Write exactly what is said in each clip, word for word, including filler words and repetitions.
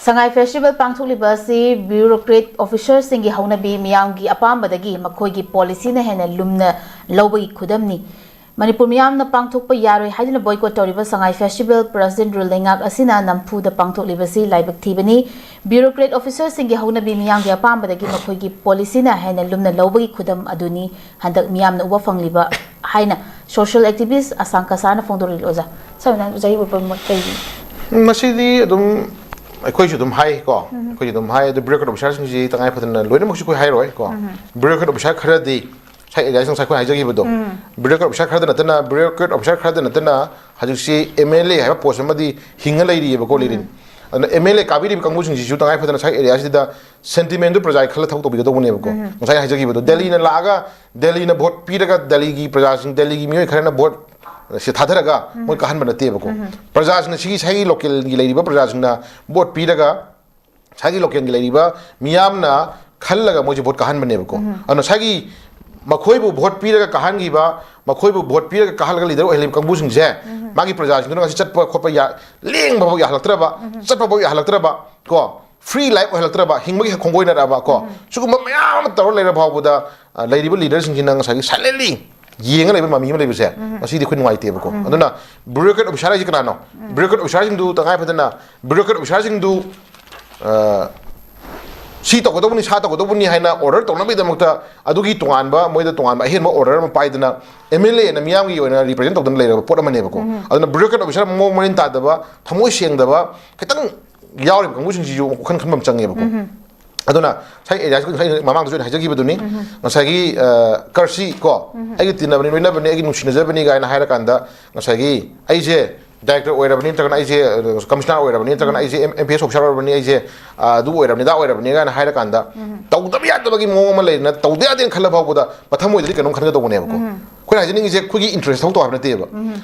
ꯁꯉꯥꯏ festival ꯄꯥꯡꯊꯣꯛꯂꯤꯕ ꯑꯁꯤ ꯕ꯭ꯌꯨꯔꯣꯀ꯭ꯔꯦꯠ ꯑꯣꯐꯤꯁꯔꯁꯤꯡꯒꯤ ꯍꯧꯅꯕꯤ, ꯃꯤꯌꯥꯝꯒꯤ ꯑꯄꯥꯝꯕꯗꯒꯤ ꯃꯈꯣꯏꯒꯤ ꯄꯣꯂꯤꯁꯤꯅ ꯍꯦꯟꯅ ꯂꯨꯝꯅ ꯂꯧꯕꯒꯤ ꯈꯨꯗꯝꯅꯤ꯫ ꯃꯅꯤꯄꯨꯔ ꯃꯤꯌꯥꯝꯅ ꯄꯥꯡꯊꯣꯛꯄ ꯌꯥꯔꯣꯏ ꯍꯥꯏꯗꯨꯅ ꯕꯣꯏꯀꯣꯠ ꯇꯧꯔꯤꯕ ꯁꯉꯥꯏ ꯐꯦꯁꯇꯤꯚꯦꯜ ꯄ꯭ꯔꯁꯤꯗꯦꯟꯠ ꯔꯨꯜ ꯂꯩꯉꯥꯛ ꯑꯁꯤꯅ ꯅꯝꯐꯨꯗ ꯄꯥꯡꯊꯣꯛꯂꯤꯕꯁꯤ ꯂꯥꯏꯕꯛ ꯊꯤꯕꯅꯤ꯫ ꯕ꯭ꯌꯨꯔꯣꯀ꯭ꯔꯦꯠ ꯑꯣꯐꯤꯁꯔꯁꯤꯡꯒꯤ ꯍꯧꯅꯕꯤ, ꯃꯤꯌꯥꯝꯒꯤ ꯑꯄꯥꯝꯕꯗꯒꯤ ꯃꯈꯣꯏꯒꯤ ꯄꯣꯂꯤꯁꯤꯅ ꯍꯦꯟꯅ ꯂꯨꯝꯅ ꯂꯧꯕꯒꯤ ꯈꯨꯗꯝ ꯑꯗꯨꯅꯤ ꯍꯟꯗꯛ ꯃꯤꯌꯥꯝꯅ ꯎꯕ ꯐꯪꯂꯤꯕ ꯍꯥꯏꯅ ꯁꯣꯁꯤꯌꯦꯜ ꯑꯦꯛꯇꯤꯚꯤꯁ꯭ꯠ ꯑꯁꯥꯡ ꯀꯁꯥꯅ ꯐꯣꯡꯗꯣꯔꯛꯂꯤ꯫ ꯑꯣꯖꯥ, ꯁꯝꯅ ꯍꯥꯏꯔꯕꯗ ꯑꯣꯖꯥꯒꯤ ꯑꯣꯏꯕ ꯃꯣꯠ ꯀꯩ? ꯃꯁꯤꯗꯤ ꯑꯗꯨꯝ ꯑꯩꯈꯣꯏꯁꯨ ꯑꯗꯨꯝ ꯍꯥꯏ ꯀꯣ, ꯑꯩꯈꯣꯏꯁꯨ ꯑꯗꯨꯝ ꯍꯥꯏ꯫ ꯑꯗꯨ ꯕ꯭ꯌꯨꯔꯣꯀ꯭ꯔꯦꯠ ꯑꯣꯐꯤꯁꯥꯔꯁꯤꯡꯁꯤ ꯇꯉꯥꯏ ꯐꯗꯅ ꯂꯣꯏꯅꯃꯛꯁꯨ ꯑꯩꯈꯣꯏ ꯍꯥꯏꯔꯣꯏ ꯀꯣ꯫ ꯕ꯭ꯌꯨꯔꯣꯀ꯭ꯔꯦꯠ ꯑꯣꯐꯤꯁꯥꯔ ꯈꯔꯗꯤ ꯉꯁꯥꯏ ꯑꯦꯔꯤꯌꯥꯁꯤ ꯉꯁꯥꯏ ꯑꯩꯈꯣꯏꯅ ꯍꯥꯏꯖꯈꯤꯕꯗꯣ, ꯕ꯭ꯌꯨꯔꯣꯀ꯭ꯔꯦꯠ ꯑꯣꯐꯤꯁꯥꯔ ꯈꯔꯗ ꯅꯠꯇꯅ, ꯕ꯭ꯌꯨꯔꯣꯀ꯭ꯔꯦꯠ ꯑꯣꯐꯤꯁꯥꯔ ꯈꯔꯗ ꯅꯠꯇꯅ ꯍꯧꯖꯤꯛꯁꯤ ꯑꯦꯝ ꯑꯦꯜ ꯑꯦ ꯍꯥꯏꯕ ꯄꯣꯁ ꯑꯃꯗꯤ ꯍꯤꯡꯉ ꯂꯩꯔꯤꯑꯕꯀꯣ, ꯂꯩꯔꯤꯅꯤ꯫ ꯑꯗꯨꯅ ꯑꯦꯝ ꯑꯦꯜ ꯑꯦ ꯀꯥꯕꯤꯔꯤꯕ ꯀꯥꯡꯕꯨꯁꯤꯡꯁꯤꯁꯨ ꯇꯉꯥꯏ ꯐꯗꯅ ꯉꯁꯥꯏ ꯑꯦꯔꯤꯌꯥꯁꯤꯗ ꯁꯦꯟꯇꯤꯃꯦꯟꯗꯨ ꯄ꯭ꯔꯖꯥꯒꯤ ꯈꯜꯂ ꯊꯕꯛ ꯇꯧꯕꯤꯒꯗꯧꯕꯅꯦꯕꯀꯣ꯫ ꯉꯁꯥꯏ ꯍꯥꯏꯖꯈꯤꯕꯗꯣ, ꯗꯦꯜꯂꯤꯅ ꯂꯥꯛꯑꯒ, ꯗꯦꯜꯂꯤꯅ ꯚꯣꯠ ꯄꯤꯔꯒ, ꯗꯦꯜꯂꯤꯒꯤ ꯄ꯭ꯔꯖꯥꯁꯤꯡ, ꯗꯦꯜꯂꯤꯒꯤ ꯃꯤꯑꯣꯏ ꯈꯔꯅ ꯚꯣꯠ ꯁꯤ ꯊꯥꯗꯔꯒ ꯃꯣꯏ ꯀꯥꯍꯟꯕ ꯅꯠꯇꯦꯕꯀꯣ꯫ ꯄ꯭ꯔꯖꯥꯁꯤꯡꯅ, ꯁꯤꯒꯤ ꯉꯁꯥꯏꯒꯤ ꯂꯣꯀꯦꯜꯒꯤ ꯂꯩꯔꯤꯕ ꯄ꯭ꯔꯖꯥꯁꯤꯡꯅ ꯚꯣꯠ ꯄꯤꯔꯒ, ꯉꯁꯥꯏꯒꯤ ꯂꯣꯀꯦꯜꯒꯤ ꯂꯩꯔꯤꯕ ꯃꯤꯌꯥꯝꯅ ꯈꯜꯂꯒ ꯃꯣꯏꯁꯦ ꯚꯣꯠ ꯀꯥꯍꯟꯕꯅꯦꯕꯀꯣ꯫ ꯑꯗꯨꯅ ꯉꯁꯥꯏꯒꯤ ꯃꯈꯣꯏꯕꯨ ꯚꯣꯠ ꯄꯤꯔꯒ ꯀꯥꯍꯟꯈꯤꯕ, ꯃꯈꯣꯏꯕꯨ ꯚꯣꯠ ꯄꯤꯔꯒ ꯀꯥꯍꯜꯂꯒ ꯂꯤꯗꯔ ꯑꯣꯏꯍꯜꯂꯤꯕ ꯀꯥꯡꯕꯨꯁꯤꯡꯁꯦ, ꯃꯥꯒꯤ ꯄ꯭ꯔꯖꯥꯁꯤꯡꯗꯨꯅ ꯉꯁꯤ ꯆꯠꯄ ꯈꯣꯠꯄ ꯌꯥ-, ꯂꯦꯡꯕ ꯐꯥꯎ ꯌꯥꯍꯜꯂꯛꯇ꯭ꯔꯕ, ꯆꯠꯄ ꯐꯥꯎ ꯌꯥꯍꯜꯂꯛꯇ꯭ꯔꯕ ꯀꯣ, ꯐ꯭ꯔꯤ ꯂꯥꯏꯐ ꯑꯣꯏꯍꯜꯂꯛꯇ꯭ꯔꯕ, ꯍꯤꯡꯕꯒꯤ ꯈꯣꯡꯒꯣꯏꯅꯔꯛꯑꯕ ꯀꯣ, ꯁꯤꯒꯨꯝꯕ ꯃꯌꯥꯝ ꯑꯃ ꯇꯧꯔ ꯂꯩꯔ ꯐꯥꯎꯕꯗ, ꯑ, ꯂꯩꯔꯤꯕ ꯂꯤꯗꯔꯁꯤꯡꯁꯤꯅ ꯉꯁꯥꯏꯒꯤ ꯁꯥꯏꯂꯦꯟꯂꯤ ꯌꯦꯡꯉ ꯂꯩꯕ ꯃꯃꯤ ꯑꯃ ꯂꯩꯕꯁꯦ, ꯃꯁꯤꯗꯤ ꯑꯩꯈꯣꯏ ꯅꯨꯡꯉꯥꯏꯇꯦꯕꯀꯣ꯫ ꯑꯗꯨꯅ ꯕ꯭ꯌꯨꯔꯣꯀ꯭ꯔꯦꯠ ꯑꯣꯐꯤꯁꯥꯔ ꯍꯥꯏꯁꯤ ꯀꯅꯥꯅꯣ? ꯕ꯭ꯌꯨꯔꯣꯀ꯭ꯔꯦꯠ ꯑꯣꯐꯤꯁꯥꯔꯁꯤꯡꯗꯨ ꯇꯉꯥꯏ ꯐꯗꯅ, ꯕ꯭ꯌꯨꯔꯣꯀ꯭ꯔꯦꯠ ꯑꯣꯐꯤꯁꯥꯔꯁꯤꯡꯗꯨ, ꯑ, ꯁꯤ ꯇꯧꯒꯗꯧꯕꯅꯤ, ꯁꯥ ꯇꯧꯒꯗꯧꯕꯅꯤ ꯍꯥꯏꯅ ꯑꯣꯔꯗꯔ ꯇꯧꯅꯕꯒꯤꯗꯃꯛꯇ ꯑꯗꯨꯒꯤ ꯇꯣꯉꯥꯟꯕ, ꯃꯣꯏꯗ ꯇꯣꯉꯥꯟꯕ ꯑꯍꯦꯟꯕ ꯑꯣꯔꯗꯔ ꯑꯃ ꯄꯥꯏꯗꯅ ꯑꯦꯝ ꯑꯦꯜ ꯑꯦꯅ ꯃꯤꯌꯥꯝꯒꯤ ꯑꯣꯏꯅ ꯔꯤꯄ꯭ꯔꯖꯦꯟ ꯇꯧꯗꯅ ꯂꯩꯔꯕ ꯄꯣꯠ ꯑꯃꯅꯦꯕꯀꯣ꯫ ꯑꯗꯨꯅ ꯕ꯭ꯌꯨꯔꯣꯀ꯭ꯔꯦꯠ ꯑꯣꯐꯤꯁꯥꯔ ꯃꯑꯣꯡ ꯃꯔꯤꯟ ꯇꯥꯗꯕ, ꯊꯃꯣꯏ ꯁꯦꯡꯗꯕ, ꯈꯤꯇꯪ ꯌꯥꯎꯔꯤꯕ ꯀꯥꯡꯕꯨꯁꯤꯡꯁꯤꯁꯨ ꯋꯥꯈꯜ ꯈꯟꯕ ꯑꯃ ꯆꯪꯉꯦꯕꯀꯣ꯫ ꯑꯗꯨꯅ ꯉꯁꯥꯏ ꯑꯦꯔꯤꯌꯥꯁꯤ, ꯉꯁꯥꯏ ꯃꯃꯥꯡꯗꯁꯨ ꯑꯩꯅ ꯍꯥꯏꯖꯈꯤꯕꯗꯨꯅꯤ, ꯉꯁꯥꯏꯒꯤ, ꯑ, ꯀꯔꯁꯤ ꯀꯣ, ꯑꯩꯒꯤ ꯇꯤꯟꯅꯕꯅꯤ, ꯂꯣꯏꯅꯕꯅꯤ, ꯑꯩꯒꯤ ꯅꯨꯡꯁꯤꯅꯖꯕꯅꯤ ꯀꯥꯏꯅ ꯍꯥꯏꯔꯀꯥꯟꯗ, ꯉꯁꯥꯏꯒꯤ ꯑꯩꯁꯦ ꯗꯥꯏꯔꯦꯛꯇꯔ ꯑꯣꯏꯔꯕꯅꯤ, ꯅꯠꯇ꯭ꯔꯒꯅ ꯑꯩꯁꯦ, ꯑ, ꯀꯃꯤꯁꯅꯔ ꯑꯣꯏꯔꯕꯅꯤ, ꯅꯠꯇ꯭ꯔꯒꯅ ꯑꯩꯁꯦ M-, M P S officer ꯑꯣꯏꯔꯕꯅꯤ, ꯑꯩꯁꯦ, ꯑ, ꯑꯗꯨ ꯑꯣꯏꯔꯕꯅꯤ, ꯑꯗꯥ ꯑꯣꯏꯔꯕꯅꯤ ꯀꯥꯏꯅ ꯍꯥꯏꯔꯀꯥꯟꯗ, ꯇꯧꯗꯕ ꯌꯥꯗꯕꯒꯤ ꯃꯑꯣꯡ ꯑꯃ ꯂꯩꯗꯅ, ꯇꯧꯗ ꯌꯥꯗꯦꯅ ꯈꯜꯂ ꯐꯥꯎꯕꯗ ꯃꯊꯃꯣꯏꯗꯗꯤ ꯀꯩꯅꯣꯝ ꯈꯟꯒꯗꯧꯕꯅꯦꯕꯀꯣ꯫ ꯑꯩꯈꯣꯏꯅ ꯍꯥꯏꯖꯅꯤꯡꯉꯤꯁꯦ ꯑꯩꯈꯣꯏꯒꯤ ꯏꯟꯇꯔꯦꯁ ꯊꯕꯛ ꯇꯧ ꯍꯥꯏꯕ ꯅꯠꯇꯦꯕ꯫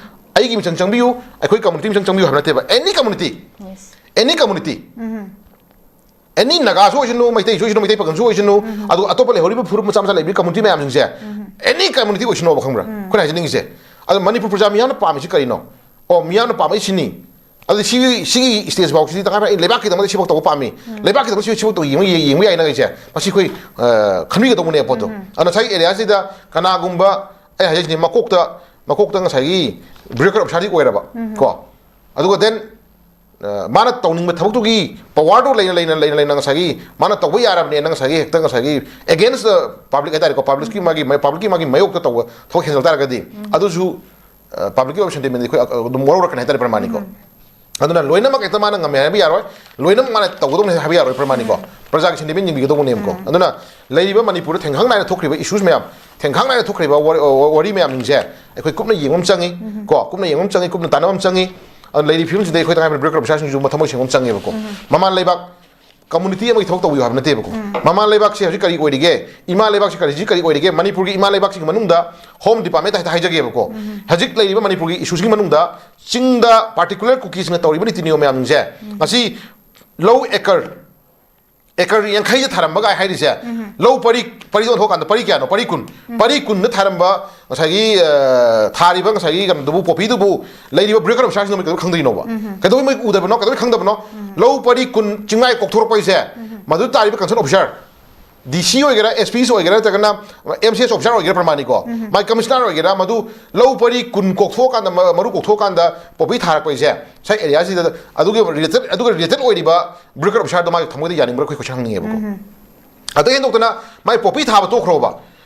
ꯑꯩꯒꯤ ꯃꯤꯆꯪ ꯆꯪꯕꯤꯌꯨ, ꯑꯩꯈꯣꯏ ꯀꯝꯃꯨꯅꯤꯇꯤ ꯃꯤꯆꯪ ꯆꯪꯕꯤꯌꯨ ꯍꯥꯏꯕ ꯅꯠꯇꯦꯕ꯫ ꯑꯦꯅꯤ ꯀꯝꯃꯨꯅꯤꯇꯤ, ꯑꯦꯅꯤ ꯀꯝꯃꯨꯅꯤꯇꯤ, ꯑꯦꯅꯤ ꯅꯥꯒꯥꯁꯨ ꯑꯣꯏꯁꯅꯨ, ꯃꯩꯇꯩꯁꯨ ꯑꯣꯏꯁꯅꯨ, ꯃꯩꯇꯩ ꯄꯥꯉꯜꯁꯨ ꯑꯣꯏꯁꯅꯨ, ꯑꯗꯨꯒ ꯑꯇꯣꯞꯄ ꯂꯩꯍꯧꯔꯤꯕ ꯐꯨꯔꯨꯞ ꯃꯆꯥ ꯃꯆꯥ ꯂꯩꯕꯤ ꯀꯝꯃꯨꯅꯤꯇꯤ ꯃꯌꯥꯝꯁꯤꯡꯁꯦ, ꯑꯦꯅꯤ ꯀꯝꯃꯨꯅꯤꯇꯤ ꯑꯣꯏꯁꯅꯣꯕ, ꯈꯪꯕ꯭ꯔꯥ? ꯑꯩꯈꯣꯏꯅ ꯍꯥꯏꯖꯅꯤꯡꯉꯤꯁꯦ꯫ ꯑꯗꯣ ꯃꯅꯤꯄꯨꯔ ꯄ꯭ꯔꯖꯥ ꯃꯤꯌꯥꯝꯅ ꯄꯥꯝꯃꯤꯁꯤ ꯀꯔꯤꯅꯣ? ꯑꯣ, ꯃꯤꯌꯥꯝꯅ ꯄꯥꯝꯃꯛꯏꯁꯤꯅꯤ꯫ ꯑꯗꯨ ꯁꯤꯒꯤ ꯁꯤꯒꯤ ꯁ꯭ꯇꯦꯖ ꯐꯥꯎꯁꯤꯗꯤ ꯇꯉꯥꯏ ꯐꯗꯦ꯫ ꯑꯩ ꯂꯩꯕꯥꯛꯀꯤꯗꯃꯛꯇ ꯁꯤꯐꯥꯎ ꯇꯧꯕ ꯄꯥꯝꯃꯤ, ꯂꯩꯕꯥꯛꯀꯤꯗꯃꯛꯇ ꯁꯤꯐꯥꯎ ꯇꯧꯕ ꯌꯦꯡꯕ ꯌꯦꯡꯕ ꯌꯥꯏꯅ ꯑꯩꯁꯦ ꯃꯁꯤ ꯑꯩꯈꯣꯏ ꯑ, ꯈꯟꯕꯤꯒꯗꯧꯕꯅꯦ ꯄꯣꯠꯇꯣ꯫ ꯑꯗꯨꯅ ꯉꯁꯥꯏꯒꯤ ꯑꯦꯔꯤꯌꯥꯁꯤꯗ ꯀꯅꯥꯒꯨꯝꯕ, ꯑꯩ ꯍꯥꯏꯖꯩꯁꯤꯅꯤ, ꯃꯀꯣꯛꯇ ꯃꯀꯣꯛꯇ ꯉꯁꯥꯏꯒꯤ ꯕ꯭ꯌꯨꯔꯣꯀ꯭ꯔꯦꯠ ꯑꯣꯐꯤꯁꯥꯔꯗꯤ ꯑꯣꯏꯔꯕ ꯀꯣ, ꯑꯗꯨꯒ ꯗꯦꯟ ꯃꯥꯅ ꯇꯧꯅꯤꯡꯕ ꯊꯕꯛꯇꯨꯒꯤ ꯄꯋꯥꯔꯗꯣ ꯂꯩꯅ ꯂꯩꯅ ꯂꯩꯅ ꯂꯩꯅ ꯉꯁꯥꯏꯒꯤ ꯃꯥꯅ ꯇꯧꯕ ꯌꯥꯔꯕꯅꯦꯅ ꯉꯁꯥꯏꯒꯤ ꯍꯦꯛꯇ ꯉꯁꯥꯏꯒꯤ ꯑꯦꯒꯦꯟꯁ ꯄꯕ꯭ꯂꯤꯛ ꯍꯥꯏꯇꯥꯔꯦꯀꯣ, ꯄꯕ꯭ꯂꯤꯛꯀꯤ ꯃꯥꯒꯤ ꯄꯕ꯭ꯂꯤꯛꯀꯤ ꯃꯥꯒꯤ ꯃꯥꯌꯣꯛꯇ ꯇꯧꯕ ꯊꯕꯛ ꯍꯦꯟꯖꯜ ꯇꯥꯔꯒꯗꯤ ꯑꯗꯨꯁꯨ ꯄꯕ꯭ꯂꯤꯛꯀꯤ ꯑꯣꯏꯕ ꯁꯦꯟꯇꯤꯃꯦꯟꯗꯤ ꯑꯩꯈꯣꯏ ꯑꯗꯨꯝ ꯋꯥꯔꯧꯔꯛꯀꯅꯤ ꯍꯥꯏꯇꯥꯔꯦ ꯄ꯭ꯔꯃꯥꯅꯤꯀꯣ꯫ ꯑꯗꯨꯅ ꯂꯣꯏꯅꯃꯛ ꯍꯦꯛꯇ ꯃꯥꯅ ꯉꯝꯃꯦ ꯍꯥꯏꯕ ꯌꯥꯔꯣꯏ, ꯂꯣꯏꯅꯃꯛ ꯃꯥꯅ ꯇꯧꯒꯗꯧꯅꯦ ꯍꯥꯏꯕ ꯌꯥꯔꯣꯏ ꯄ꯭ꯔꯃꯥꯅꯤꯀꯣ꯫ ꯄ꯭ꯔꯖꯥꯒꯤ ꯁꯦꯟꯇꯤꯃꯦꯟ ꯌꯦꯡꯕꯤꯒꯗꯧꯕꯅꯦꯕꯀꯣ꯫ ꯑꯗꯨꯅ ꯂꯩꯔꯤꯕ ꯃꯅꯤꯄꯨꯔꯗ ꯊꯦꯡꯈꯥꯡ ꯅꯥꯏꯅ ꯊꯣꯛꯈ꯭ꯔꯤꯕ ꯏꯁꯨꯁ ꯃꯌꯥꯝ, ꯊꯦꯡꯈꯥꯡ ꯅꯥꯏꯅ ꯊꯣꯛꯈ꯭ꯔꯤꯕ ꯋꯥꯔꯤ ꯋꯥꯔꯤ ꯃꯌꯥꯝꯁꯤꯡꯁꯦ ꯑꯩꯈꯣꯏ ꯀꯨꯞꯅ ꯌꯦꯡꯕ ꯑꯃ ꯆꯪꯉꯤ ꯀꯣ, ꯀꯨꯞꯅ ꯌꯦꯡꯕ ꯑꯃ ꯆꯪꯉꯤ, ꯀꯨꯞꯅ ꯇꯥꯟꯅꯕ ꯑꯃ ꯆꯪꯉꯤ꯫ ꯑꯗꯨꯅ ꯂꯩꯔꯤꯕ ꯐꯤꯕꯝꯁꯤꯗ ꯑꯩꯈꯣꯏ ꯇꯉꯥꯏ ꯐꯗꯅ ꯕ꯭ꯌꯨꯔꯣꯀ꯭ꯔꯦꯠ ꯑꯣꯐꯤꯁꯥꯔꯁꯤꯡꯁꯨ ꯃꯊꯃꯣꯏ ꯁꯦꯡꯕ ꯑꯃ ꯆꯪꯉꯦꯕꯀꯣ꯫ ꯃꯃꯥꯟ ꯂꯩꯕꯥꯛ ꯀꯝꯃꯨꯅꯤꯇꯤ ꯑꯃꯒꯤ ꯊꯕꯛ ꯇꯧꯕꯤꯌꯨ ꯍꯥꯏꯕ ꯅꯠꯇꯦꯕꯀꯣ꯫ ꯃꯃꯥ ꯂꯩꯕꯥꯛꯁꯦ ꯍꯧꯖꯤꯛ ꯀꯔꯤ ꯑꯣꯏꯔꯤꯒꯦ, ꯏꯃꯥ ꯂꯩꯕꯥꯛꯁꯦ ꯀꯔꯤ ꯍꯧꯖꯤꯛ ꯀꯔꯤ ꯑꯣꯏꯔꯤꯒꯦ, ꯃꯅꯤꯄꯨꯔꯒꯤ ꯏꯃꯥ ꯂꯩꯕꯥꯛꯁꯤꯒꯤ ꯃꯅꯨꯡꯗ ꯍꯣꯝ ꯗꯤꯄꯥꯔꯠꯃꯦꯟꯇ ꯍꯦꯛꯇ ꯍꯥꯏꯖꯒꯦꯕꯀꯣ꯫ ꯍꯧꯖꯤꯛ ꯂꯩꯔꯤꯕ ꯃꯅꯤꯄꯨꯔꯒꯤ ꯏꯁꯨꯁꯤꯒꯤ ꯃꯅꯨꯡꯗ ꯆꯤꯡꯗ ꯄꯥꯔꯇꯤꯀꯨꯂꯔ ꯀꯨꯀꯤꯁꯤꯡꯅ ꯇꯧꯔꯤꯕ ꯅꯤꯇꯤ ꯅꯤꯌꯣꯝ ꯃꯌꯥꯝꯁꯦ, ꯉꯁꯤ ꯂꯧ ꯑꯦꯀꯔ ꯑꯦꯀꯔ ꯌꯥꯡꯈꯩꯗ ꯊꯥꯔꯝꯕ ꯀꯥꯏ ꯍꯥꯏꯔꯤꯁꯦ, ꯂꯧ ꯄꯔꯤ, ꯄꯔꯤ ꯑꯣꯟꯊꯣꯛꯑꯀꯥꯟꯗ ꯄꯔꯤ ꯀꯌꯥꯅꯣ? ꯄꯔꯤ ꯀꯨꯟ꯫ ꯄꯔꯤ ꯀꯨꯟꯗ ꯊꯥꯔꯝꯕ ꯉꯁꯥꯏꯒꯤ, ꯑ, ꯊꯥꯔꯤꯕ ꯉꯁꯥꯏꯒꯤ ꯀꯩꯅꯣꯗꯨꯕꯨ, ꯄꯣꯄꯤꯗꯨꯕꯨ ꯂꯩꯔꯤꯕ ꯕ꯭ꯌꯨꯔꯣꯀ꯭ꯔꯦꯠ ꯑꯣꯐꯤꯁꯥꯔꯁꯤꯡꯗꯨꯅ ꯀꯩꯗꯧꯕꯩ ꯈꯪꯗꯣꯏꯅꯣꯕ? ꯀꯩꯗꯧꯕꯩ ꯃꯣꯏ ꯎꯗꯕꯅꯣ? ꯀꯩꯗꯧꯕꯩ ꯈꯪꯗꯕꯅꯣ? ꯂꯧ ꯄꯔꯤ ꯀꯨꯟ ꯆꯤꯡꯃꯥꯏ ꯀꯣꯛꯊꯣꯔꯛꯄ ꯍꯥꯏꯁꯦ, ꯃꯗꯨ ꯇꯥꯔꯤꯕ ꯀꯟꯁꯔꯟ ꯑꯣꯐꯤꯁꯥꯔ, ꯗꯤ ꯁꯤ ꯑꯣꯏꯒꯦꯔꯥ, ꯑꯦꯁ ꯄꯤ ꯑꯣꯏꯒꯦꯔꯥ, ꯅꯠꯇ꯭ꯔꯒꯅ ꯑꯦꯝ ꯁꯤ ꯑꯦꯁ ꯑꯣꯐꯤꯁꯥꯔ ꯑꯣꯏꯒꯦꯔꯥ, ꯄ꯭ꯔꯃꯥꯅꯤꯀꯣ, ꯃꯥꯏ ꯀꯃꯤꯁꯅꯔ ꯑꯣꯏꯒꯦꯔꯥ, ꯃꯗꯨ ꯂꯧ ꯄꯔꯤ ꯀꯨꯟ ꯀꯣꯛꯊꯣꯛꯑꯀꯥꯟꯗ, ꯃ-, ꯃꯔꯨ ꯀꯣꯛꯊꯣꯛꯑꯀꯥꯟꯗ ꯄꯣꯄꯤ ꯊꯥꯔꯛꯄ ꯍꯥꯏꯁꯦ, ꯉꯁꯥꯏ ꯑꯦꯔꯤꯌꯥꯁꯤꯗ ꯑꯗꯨꯒꯤ ꯔꯤꯂꯦꯇꯦꯠ, ꯑꯗꯨꯒ ꯔꯤꯂꯦꯇꯦꯠ ꯑꯣꯏꯔꯤꯕ ꯕ꯭ꯌꯨꯔꯣꯀ꯭ꯔꯦꯠ ꯑꯣꯐꯤꯁꯥꯔꯗꯣ ꯃꯥꯒꯤ ꯊꯃꯣꯏꯗ ꯌꯥꯅꯤꯡꯕ꯭ꯔꯥ ꯑꯩꯈꯣꯏ ꯀꯣꯏꯁꯟ ꯍꯪꯅꯤꯡꯉꯦꯕꯀꯣ꯫ ꯑꯗꯨ ꯍꯦꯟꯗꯣꯛꯇꯅ ꯃꯥꯏ ꯄꯣꯄꯤ ꯊꯥꯕ ꯇꯣꯛꯈ꯭ꯔꯣꯕ,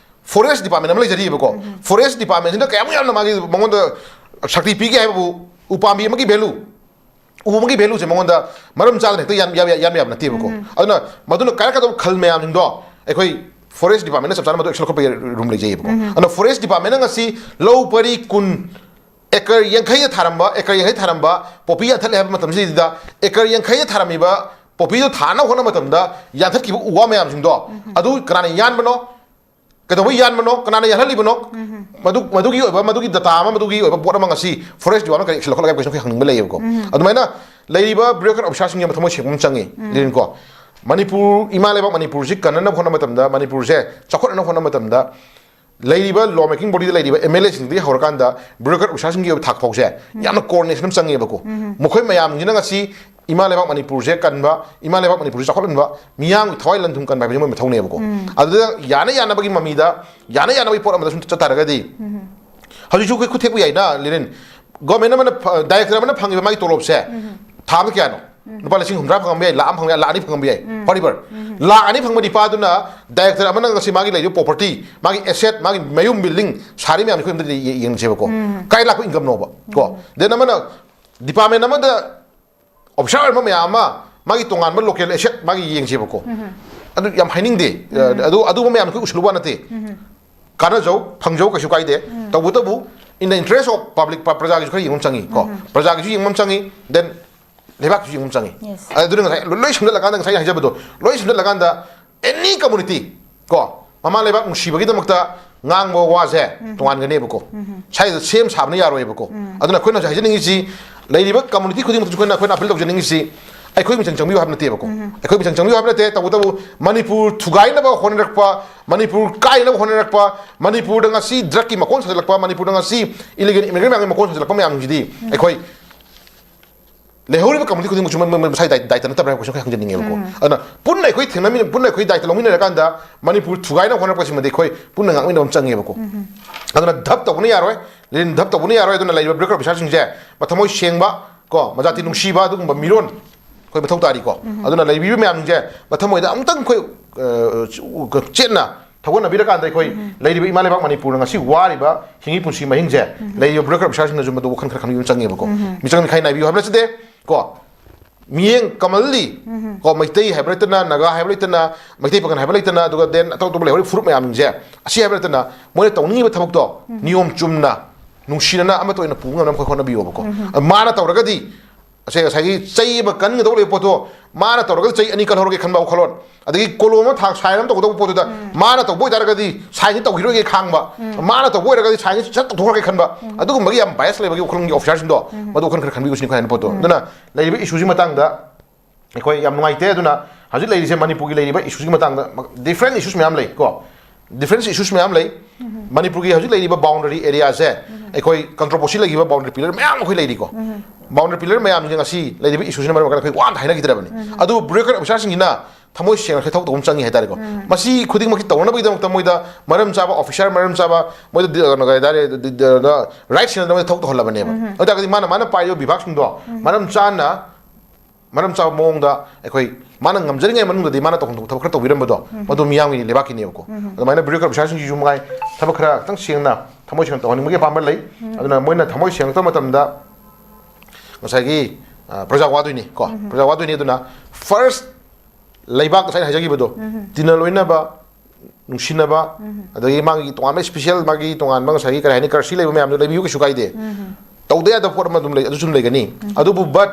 ꯐꯣꯔꯦꯁ ꯗꯤꯄꯥꯔꯠꯃꯦꯟ ꯑꯃ ꯂꯩꯖꯔꯤꯕꯀꯣ꯫ ꯐꯣꯔꯦꯁ ꯗꯤꯄꯥꯔꯠꯃꯦꯟꯁꯤꯅ ꯀꯌꯥꯃꯨꯛ ꯌꯥꯝꯅ ꯃꯥꯒꯤ ꯃꯉꯣꯟꯗ ꯁꯛꯇꯤ ꯄꯤꯒꯦ ꯍꯥꯏꯕꯕꯨ, ꯎꯄꯥꯝꯕꯤ ꯑꯃꯒꯤ ꯚꯦꯂꯨ, ꯎ ꯑꯃꯒꯤ ꯚꯦꯂꯨꯁꯦ ꯃꯉꯣꯟꯗ ꯃꯔꯝ ꯆꯥꯗꯅ ꯍꯦꯛꯇ ꯌꯥꯟ-, ꯌꯥꯟ-, ꯌꯥꯟꯕ ꯌꯥꯕ ꯅꯠꯇꯦꯕꯀꯣ꯫ ꯑꯗꯨꯅ ꯃꯗꯨꯅ ꯀꯥꯏꯔꯛꯀꯗꯕ ꯈꯜ ꯃꯌꯥꯝꯁꯤꯡꯗꯣ ꯑꯩꯈꯣꯏ ꯐꯣꯔꯦꯁ ꯗꯤꯄꯥꯔꯠꯃꯦꯟꯅ ꯆꯞ ꯆꯥꯅ ꯃꯗꯨ ꯑꯦꯛꯁꯟ ꯂꯧꯈꯠꯄ ꯌꯥ-, ꯔꯨꯝ ꯂꯩꯖꯩꯌꯦꯕꯀꯣ꯫ ꯑꯗꯨꯅ ꯐꯣꯔꯦꯁ ꯗꯤꯄꯥꯔꯠꯃꯦꯟꯅ ꯉꯁꯤ ꯂꯧ ꯄꯔꯤ ꯀꯨꯟ, ꯑꯦꯀꯔ ꯌꯥꯡꯈꯩꯗ ꯊꯥꯔꯝꯕ, ꯑꯦꯀꯔ ꯌꯥꯡꯈꯩ ꯊꯥꯔꯝꯕ ꯄꯣꯄꯤ ꯌꯥꯟꯊꯠꯂꯦ ꯍꯥꯏꯕ ꯃꯇꯝꯁꯤꯗꯩꯗ, ꯑꯦꯀꯔ ꯌꯥꯡꯈꯩꯗ ꯊꯥꯔꯝꯃꯤꯕ ꯄꯣꯄꯤꯗꯣ ꯊꯥꯅꯕ ꯍꯣꯠꯅꯕ ꯃꯇꯝꯗ ꯌꯥꯟꯊꯠꯈꯤꯕ ꯎ ꯋꯥ ꯃꯌꯥꯝꯁꯤꯡꯗꯣ, ꯑꯗꯨ ꯀꯅꯥꯅ ꯌꯥꯟꯕꯅꯣ? ꯀꯩꯗꯧꯕꯩ ꯌꯥꯟꯕꯅꯣ? ꯀꯅꯥꯅ ꯌꯥꯟꯍꯜꯂꯤꯕꯅꯣ? ꯃꯗꯨ, ꯃꯗꯨꯒꯤ ꯑꯣꯏꯕ, ꯃꯗꯨꯒꯤ ꯗꯇꯥ ꯑꯃ, ꯃꯗꯨꯒꯤ ꯑꯣꯏꯕ ꯄꯣꯠ ꯑꯃ ꯉꯁꯤ ꯐꯣꯔꯦꯁ ꯗꯤꯄꯥꯔꯠꯃꯦꯟꯅ ꯀꯔꯤ ꯑꯦꯛꯁꯟ ꯂꯧꯈꯠꯂꯒꯦ ꯍꯥꯏꯕ ꯀꯣꯏꯁꯟ ꯑꯩꯈꯣꯏ ꯍꯪꯅꯤꯡꯕ ꯂꯩꯌꯦꯕꯀꯣ꯫ ꯑꯗꯨꯃꯥꯏꯅ ꯂꯩꯔꯤꯕ ꯕ꯭ꯌꯨꯔꯣꯀ꯭ꯔꯦꯠ ꯑꯣꯐꯤꯁꯥꯔꯁꯤꯡꯒꯤ ꯃꯊꯃꯣꯏ ꯁꯦꯡꯕ ꯑꯃ ꯆꯪꯉꯤ, ꯂꯤꯔꯤꯟꯀꯣ꯫ ꯃꯅꯤꯄꯨꯔ, ꯏꯃꯥ ꯂꯩꯕꯥꯛ ꯃꯅꯤꯄꯨꯔꯁꯤ ꯀꯟꯅꯅꯕ ꯍꯣꯠꯅꯕ ꯃꯇꯝꯗ, ꯃꯅꯤꯄꯨꯔꯁꯦ ꯆꯥꯎꯈꯠꯅꯅꯕ ꯍꯣꯠꯅꯕ ꯃꯇꯝꯗ, ꯂꯩꯔꯤꯕ law making bodyꯗ ꯂꯩꯔꯤꯕ MLAꯁꯤꯡꯗꯒꯤ ꯍꯧꯔꯀꯥꯟꯗ bureaucrat officerꯁꯤꯡꯒꯤ ꯑꯣꯏꯕ ꯊꯥꯛ ꯐꯥꯎꯁꯦ ꯌꯥꯝꯅ coordination ꯑꯃ ꯆꯪꯉꯦꯕꯀꯣ꯫ ꯃꯈꯣꯏ ꯃꯌꯥꯝꯁꯤꯅ ꯉꯁꯤ ꯏꯃꯥ ꯂꯩꯕꯥꯛ ꯃꯅꯤꯄꯨꯔꯁꯦ ꯀꯟꯕ, ꯏꯃꯥ ꯂꯩꯕꯥꯛ ꯃꯅꯤꯄꯨꯔꯁꯦ ꯆꯥꯎꯈꯠꯍꯟꯕ, ꯃꯤꯌꯥꯝꯒꯤ ꯊꯋꯥꯏ ꯂꯟꯊꯨꯝ ꯀꯟꯕ ꯍꯥꯏꯕꯁꯤ ꯃꯣꯏ ꯃꯊꯧꯅꯦꯕꯀꯣ꯫ ꯑꯗꯨꯗ ꯌꯥꯅ ꯌꯥꯅꯕꯒꯤ ꯃꯃꯤꯗ, ꯌꯥꯅ ꯌꯥꯅꯕꯒꯤ ꯄꯣꯠ ꯑꯃꯗ ꯁꯨꯝ ꯆꯠ ꯇꯥꯔꯒꯗꯤ, ꯍꯧꯖꯤꯛꯁꯨ ꯑꯩꯈꯣꯏ ꯈꯨꯠ ꯊꯦꯛꯄ ꯌꯥꯏꯅ, ꯂꯤꯔꯦꯟ꯫ Government ꯑꯃꯅ ꯐ-, director ꯑꯃꯅ ꯐꯪꯉꯤꯕ ꯃꯥꯒꯤ ꯇꯣꯂꯣꯞꯁꯦ ꯊꯥ ꯑꯃꯗ ꯀꯌꯥꯅꯣ? ꯂꯨꯄꯥ ꯂꯤꯁꯤꯡ ꯍꯨꯝꯗ꯭ꯔꯥ ꯐꯪꯉꯝꯕ ꯌꯥꯏ, ꯂꯥꯈ ꯑꯃ ꯐꯪꯉꯝꯕ ꯌꯥꯏ, ꯂꯥꯈ ꯑꯅꯤ ꯐꯪꯉꯝꯕ ꯌꯥꯏ꯫ Whatever꯫ ꯂꯥꯈ ꯑꯅꯤ ꯐꯪꯕ ꯅꯤꯄꯥꯗꯨꯅ director ꯑꯃꯅ ꯉꯁꯤ ꯃꯥꯒꯤ ꯂꯩꯔꯤꯕ property, ꯃꯥꯒꯤ asset, ꯃꯥꯒꯤ ꯃꯌꯨꯝ building ꯁꯥꯔꯤ ꯃꯌꯥꯝꯁꯦ ꯑꯩꯈꯣꯏ ꯑꯝꯇ ꯌꯦ-, ꯌꯦꯡꯁꯦꯕꯀꯣ꯫ ꯀꯥꯏ ꯂꯥꯛꯄ incomeꯅꯣꯕ? ꯀꯣ? Then ꯑꯃꯅ department ꯑꯃꯗ officer ꯑꯣꯏꯔꯝꯕ ꯃꯌꯥꯝ ꯑꯃ ꯃꯥꯒꯤ ꯇꯣꯉꯥꯟꯕ local asset ꯃꯥꯒꯤ ꯌꯦꯡꯁꯦꯕꯀꯣ꯫ ꯑꯗꯨ ꯌꯥꯝ ꯍꯥꯏꯅꯤꯡꯗꯦ꯫ ꯑꯗꯨ, ꯑꯗꯨꯒꯨꯝꯕ ꯃꯌꯥꯝꯗꯣ ꯑꯩꯈꯣꯏ ꯎꯁꯤꯜꯂꯨꯕ ꯅꯠꯇꯦ꯫ ꯀꯥꯟꯅꯖꯧ, ꯐꯪꯖꯧ, ꯀꯩꯁꯨ ꯀꯥꯏꯗꯦ꯫ ꯇꯧꯕꯇꯕꯨ, in the interest of public, ꯄ꯭ꯔꯖꯥꯒꯤꯁꯨ ꯈꯔ ꯌꯦꯡꯕ ꯑꯃ ꯆꯪꯉꯤ ꯀꯣ꯫ ꯄ꯭ꯔꯖꯥꯒꯤꯁꯨ ꯌꯦꯡꯕ ꯑꯃ ꯆꯪꯉꯤ, then ꯂꯩꯕꯥꯛꯀꯤꯁꯨ ꯌꯦꯡꯕ ꯑꯃ ꯆꯪꯉꯤ꯫ Yes꯫ ꯑꯗꯨꯅ ꯉꯁꯥꯏ ꯂꯣꯏ, ꯂꯣꯏ ꯁꯝꯖꯜꯂꯀꯥꯟꯗ, ꯉꯁꯥꯏ ꯍꯥꯏꯖꯕꯗꯣ, ꯂꯣꯏ ꯁꯝꯖꯜꯂꯀꯥꯟꯗ, any community ꯀꯣ, ꯃꯃꯥ ꯂꯩꯕꯥꯛ ꯅꯨꯡꯁꯤꯕꯒꯤꯗꯃꯛꯇ ꯉꯥꯡꯕ ꯋꯥꯁꯦ ꯇꯣꯉꯥꯟꯒꯅꯦꯕꯀꯣ꯫ ꯁ꯭ꯋꯥꯏꯗ ꯁꯦꯝ ꯁꯥꯕꯅ ꯌꯥꯔꯣꯏꯕꯀꯣ꯫ ꯑꯗꯨꯅ ꯑꯩꯈꯣꯏꯅ ꯍꯧꯖꯤꯛ ꯍꯥꯏꯖꯅꯤꯡꯉꯤꯁꯤ, ꯂꯩꯔꯤꯕ community ꯈꯨꯗꯤꯡꯃꯛꯇꯁꯨ ꯑꯩꯈꯣꯏꯅ, ꯑꯩꯈꯣꯏꯅ appeal ꯇꯧꯖꯅꯤꯡꯉꯤꯁꯤ, ꯑꯩꯈꯣꯏ ꯃꯤꯆꯪ ꯆꯪꯕꯤꯌꯨ ꯍꯥꯏꯕ ꯅꯠꯇꯦꯕꯀꯣ꯫ ꯑꯩꯈꯣꯏ ꯃꯤꯆꯪ ꯆꯪꯕꯤꯌꯨ ꯍꯥꯏꯕ ꯅꯠꯇꯦ꯫ ꯇꯧꯕꯇꯕꯨ ꯃꯅꯤꯄꯨꯔ ꯊꯨꯒꯥꯏꯅꯕ ꯍꯣꯠꯅꯔꯛꯄ, ꯃꯅꯤꯄꯨꯔ ꯀꯥꯏꯅꯕ ꯍꯣꯠꯅꯔꯛꯄ, ꯃꯅꯤꯄꯨꯔꯗ ꯉꯁꯤ drugꯀꯤ ꯃꯀꯣꯟ ꯁꯥꯖꯤꯜꯂꯛꯄ, ꯃꯅꯤꯄꯨꯔꯗ ꯉꯁꯤ illegal immigrant ꯃꯌꯥꯝꯒꯤ ꯃꯀꯣꯟ ꯁꯥꯖꯤꯜꯂꯛꯄ ꯃꯌꯥꯝꯁꯤꯗꯤ ꯑꯩꯈꯣꯏ ꯂꯩꯍꯧꯔꯤꯕ community ꯈꯨꯗꯤꯡꯃꯛꯁꯨ ꯃ-, ꯃ-, ꯃꯁꯥꯒꯤ ꯗꯥꯏ-, ꯗꯥꯏꯇ ꯅꯠꯇꯕ꯭ꯔꯥ ꯍꯥꯏꯕ question ꯈꯔ ꯍꯪꯖꯅꯤꯡꯉꯦꯕꯀꯣ꯫ ꯑꯗꯨꯅ ꯄꯨꯟꯅ ꯑꯩꯈꯣꯏ ꯊꯦꯡꯅꯃꯤꯟꯅ-, ꯄꯨꯟꯅ ꯑꯩꯈꯣꯏ ꯗꯥꯏꯇ ꯂꯧꯃꯤꯟꯅꯔꯀꯥꯟꯗ ꯃꯅꯤꯄꯨꯔ ꯊꯨꯒꯥꯏꯅꯕ ꯍꯣꯠꯅꯔꯛꯄꯁꯤꯃꯗꯤ ꯑꯩꯈꯣꯏ ꯄꯨꯟꯅ ꯉꯥꯛꯃꯤꯟꯅꯕ ꯑꯃ ꯆꯪꯉꯦꯕꯀꯣ꯫ ꯑꯗꯨꯅ ꯙꯞ ꯇꯧꯕꯅ ꯌꯥꯔꯣꯏ, ꯂꯦꯅꯤꯟ ꯙꯞ ꯇꯧꯕꯅ ꯌꯥꯔꯣꯏ꯫ ꯑꯗꯨꯅ ꯂꯩꯔꯤꯕ bureaucrat officerꯁꯤꯡꯁꯦ ꯃꯊꯃꯣꯏ ꯁꯦꯡꯕ ꯀꯣ, ꯃꯖꯥꯇꯤ ꯅꯨꯡꯁꯤꯕ ꯑꯗꯨꯒꯨꯝꯕ ꯃꯤꯔꯣꯟ ꯑꯩꯈꯣꯏ ꯃꯊꯧ ꯇꯥꯔꯤꯀꯣ꯫ ꯑꯗꯨꯅ ꯂꯩꯕꯤꯔꯤꯕ ꯃꯌꯥꯝꯁꯤꯡꯁꯦ ꯃꯊꯃꯣꯏꯗ ꯑꯃꯨꯛꯇꯪ ꯑꯩꯈꯣꯏ, ꯑ, ꯆꯦꯠꯅ ꯊꯧꯒꯠꯅꯕꯤꯔꯀꯥꯟꯗ ꯑꯩꯈꯣꯏ ꯂꯩꯔꯤꯕ ꯏꯃꯥ ꯂꯩꯕꯥꯛ ꯃꯅꯤꯄꯨꯔꯅ ꯉꯁꯤ ꯋꯥꯔꯤꯕ ꯍꯤꯡꯉꯤ ꯄꯨꯟꯁꯤ ꯃꯍꯤꯡꯁꯦ ꯂꯩꯔꯤꯕ bureaucrat officerꯁꯤꯡꯅꯁꯨ ꯃꯗꯨ ꯋꯥꯈꯜ ꯈꯔ ꯈꯟꯕꯤꯕ ꯑꯃ ꯆꯪꯉꯦꯕꯀꯣ꯫ ꯃꯤꯆꯪ ꯃꯤꯈꯥꯏ ꯅꯥꯏꯕꯤꯌꯨ ꯍꯥꯏꯕ ꯅꯠꯆꯗꯦ ꯀꯣ꯫ ꯃꯤꯠꯌꯦꯡ ꯀꯃꯜꯂꯤ ꯀꯣ, ꯃꯩꯇꯩ ꯍꯥꯏꯕ ꯂꯩꯇꯅ, ꯅꯥꯒꯥ ꯍꯥꯏꯕ ꯂꯩꯇꯅ, ꯃꯩꯇꯩ ꯄꯥꯉꯜ ꯍꯥꯏꯕ ꯂꯩꯇꯅ, ꯑꯗꯨꯒ then ꯑꯇꯣꯞ ꯑꯇꯣꯞꯄ ꯂꯩꯍꯧꯔꯤꯕ ꯐꯨꯔꯨꯞ ꯃꯌꯥꯝꯁꯦ, ꯑꯁꯤ ꯍꯥꯏꯕ ꯂꯩꯇꯅ ꯃꯣꯏꯅ ꯇꯧꯅꯤꯡꯉꯤꯕ ꯊꯕꯛꯇꯣ ꯅꯤꯌꯣꯝ ꯆꯨꯝꯅ, ꯅꯨꯡꯁꯤꯅꯅ ꯑꯃꯠꯇ ꯑꯣꯏꯅ ꯄꯨꯕ ꯉꯝꯅꯕ ꯑꯩꯈꯣꯏ ꯍꯣꯠꯅꯕꯤꯌꯣꯕꯀꯣ꯫ ꯃꯥꯅ ꯇꯧꯔꯒꯗꯤ ꯉꯁꯥꯏ, ꯉꯁꯥꯏꯒꯤ ꯆꯩ ꯑꯃ ꯀꯟꯒꯗꯧ ꯂꯩꯕ ꯄꯣꯠꯇꯣ, ꯃꯥꯅ ꯇꯧꯔꯒꯗꯤ ꯆꯩ ꯑꯅꯤ ꯀꯜꯍꯧꯔꯒꯦ ꯈꯟꯕ ꯋꯥꯈꯜꯂꯣꯟ, ꯑꯗꯒꯤ ꯀꯣꯂꯣꯝ ꯑꯃ ꯊꯥ sign ꯑꯃ ꯇꯧꯒꯗꯧꯕ ꯄꯣꯠꯇꯨꯗ ꯃꯥꯅ ꯇꯧꯕ ꯑꯣꯏꯇꯥꯔꯒꯗꯤ signꯁꯤ ꯇꯧꯈꯤꯔꯣꯏꯒꯦ ꯈꯥꯡꯕ, ꯃꯥꯅ ꯇꯧꯕ ꯑꯣꯏꯔꯒꯗꯤ signꯁꯤ ꯁꯠ ꯇꯧꯊꯣꯛꯈ꯭ꯔꯒꯦ ꯈꯟꯕ, ꯑꯗꯨꯒꯨꯝꯕꯒꯤ ꯌꯥꯝ bias ꯂꯩꯕꯒꯤ ꯋꯥꯈꯜꯂꯣꯟꯒꯤ officerꯁꯤꯡꯗꯣ, ꯃꯗꯨ ꯋꯥꯈꯜ ꯈꯔ ꯈꯟꯕꯤꯌꯨ ꯁꯤꯅꯤ ꯑꯩꯈꯣꯏ ꯍꯥꯏꯅ ꯄꯣꯠꯇꯣ꯫ ꯑꯗꯨꯅ ꯂꯩꯔꯤꯕ issueꯁꯤ ꯃꯇꯥꯡꯗ ꯑꯩꯈꯣꯏ ꯌꯥꯝ ꯅꯨꯡꯉꯥꯏꯇꯦ꯫ ꯑꯗꯨꯅ ꯍꯧꯖꯤꯛ ꯂꯩꯔꯤꯁꯦ ꯃꯅꯤꯄꯨꯔꯒꯤ ꯂꯩꯔꯤꯕ issueꯁꯤꯒꯤ ꯃꯇꯥꯡꯗ different issues ꯃꯌꯥꯝ ꯂꯩ ꯀꯣ꯫ ꯗꯤꯐ꯭ꯔꯦꯟꯁ ꯏꯁꯨꯁ ꯃꯌꯥꯝ ꯂꯩ꯫ ꯃꯅꯤꯄꯨꯔꯒꯤ ꯍꯧꯖꯤꯛ ꯂꯩꯔꯤꯕ ꯕꯥꯎꯟꯗꯔꯤ ꯑꯦꯔꯤꯌꯥꯁꯦ, ꯑꯩꯈꯣꯏ ꯀꯟꯇ꯭ꯔꯣꯚꯔꯁꯤ ꯂꯩꯈꯤꯕ ꯕꯥꯎꯟꯗꯔꯤ ꯄꯤꯂꯔ ꯃꯌꯥꯝ ꯑꯩꯈꯣꯏ ꯂꯩꯔꯤꯀꯣ꯫ ꯕꯥꯎꯟꯗꯔꯤ ꯄꯤꯂꯔ ꯃꯌꯥꯝꯁꯦ ꯉꯁꯤ ꯂꯩꯔꯤꯕ ꯏꯁꯨꯁꯤꯅ ꯃꯔꯝ ꯑꯣꯏꯔꯒ ꯑꯩꯈꯣꯏ ꯋꯥꯅ ꯍꯥꯏꯅꯈꯤꯗ꯭ꯔꯕꯅꯤ꯫ ꯑꯗꯨꯕꯨ ꯕ꯭ꯌꯨꯔꯣꯀ꯭ꯔꯦꯠ ꯑꯣꯐꯤꯁꯥꯔꯁꯤꯡꯁꯤꯅ ꯊꯃꯣꯏ ꯁꯦꯡꯅ ꯊꯕꯛ ꯇꯧꯕ ꯑꯃ ꯆꯪꯉꯤ ꯍꯥꯏꯇꯥꯔꯦꯀꯣ꯫ ꯃꯁꯤ ꯈꯨꯗꯤꯡꯃꯛꯁꯤ ꯇꯧꯅꯕꯒꯤꯗꯃꯛꯇ ꯃꯣꯏꯗ ꯃꯔꯝ ꯆꯥꯕ ꯑꯣꯐꯤꯁꯥꯔ, ꯃꯔꯝ ꯆꯥꯕ, ꯃꯣꯏꯗ ꯗꯤ-, ꯀꯩꯅꯣ ꯀꯩ ꯍꯥꯏꯇꯥꯔꯦ, ꯗꯤ-, ꯗꯤ-, ꯔꯥꯏꯠ ꯁꯦꯟꯅꯗꯕ ꯊꯕꯛ ꯇꯧꯍꯜꯂꯕꯅꯦꯕ꯫ ꯑꯗꯨ ꯇꯥꯔꯒꯗꯤ ꯃꯥꯅ, ꯃꯥꯅ ꯄꯥꯏꯔꯤꯕ ꯕꯤꯚꯥꯒꯁꯤꯡꯗꯣ ꯃꯔꯝ ꯆꯥꯅ, ꯃꯔꯝ ꯆꯥꯕ ꯃꯑꯣꯡꯗ ꯑꯩꯈꯣꯏ ꯃꯥꯅ ꯉꯝꯖꯔꯤꯉꯩ ꯃꯅꯨꯡꯗꯗꯤ ꯃꯥꯅ ꯇꯧꯐꯝ ꯊꯣꯛꯄ ꯊꯕꯛ ꯈꯔ ꯇꯧꯕꯤꯔꯝꯕꯗꯣ, ꯃꯗꯨ ꯃꯤꯌꯥꯝꯒꯤ ꯂꯩꯕꯥꯛꯀꯤꯅꯦꯕꯀꯣ꯫ ꯑꯗꯨꯃꯥꯏꯅ ꯕ꯭ꯌꯨꯔꯣꯀ꯭ꯔꯦꯠ ꯑꯣꯐꯤꯁꯥꯔꯁꯤꯡꯁꯤꯁꯨ ꯃꯉꯥꯏ, ꯊꯕꯛ ꯈꯔ ꯈꯤꯇꯪ ꯁꯦꯡꯅ, ꯊꯃꯣꯏ ꯁꯦꯡꯅ ꯇꯧꯍꯟꯅꯤꯡꯕꯒꯤ ꯑꯄꯥꯝꯕ ꯂꯩ꯫ ꯑꯗꯨꯅ ꯃꯣꯏꯅ ꯊꯃꯣꯏ ꯁꯦꯡꯉꯛꯇꯕ ꯃꯇꯝꯗ ꯉꯁꯥꯏꯒꯤ, ꯑ, ꯄ꯭ꯔꯖꯥ ꯋꯥꯗꯣꯏꯅꯤ ꯀꯣ꯫ ꯄ꯭ꯔꯖꯥ ꯋꯥꯗꯣꯏꯅꯤ꯫ ꯑꯗꯨꯅ ꯐꯥꯔꯁ ꯂꯩꯕꯥꯛ ꯉꯁꯥꯏ ꯑꯩꯅ ꯍꯥꯏꯖꯈꯤꯕꯗꯣ, ꯇꯤꯟꯅ ꯂꯣꯏꯅꯕ, ꯅꯨꯡꯁꯤꯅꯕ, ꯑꯗꯒꯤ ꯃꯥꯒꯤ ꯇꯣꯉꯥꯟꯕ ꯏꯁꯄꯤꯁꯦꯜ, ꯃꯥꯒꯤ ꯇꯣꯉꯥꯟꯕ ꯉꯁꯥꯏꯒꯤ ꯀꯔꯤ ꯍꯥꯏꯅꯤ, ꯀꯔꯁꯤ ꯂꯩꯕ ꯃꯌꯥꯝꯗꯣ ꯂꯩꯕꯤꯌꯨ, ꯀꯩꯁꯨ ꯀꯥꯏꯗꯦ꯫ ꯇꯧꯗ ꯌꯥꯗꯕ ꯄꯣꯠ ꯑꯃ ꯑꯗꯨꯝ ꯂꯩ, ꯑꯗꯨꯁꯨ ꯑꯗꯨꯝ ꯂꯩꯒꯅꯤ꯫ ꯑꯗꯨꯕꯨ but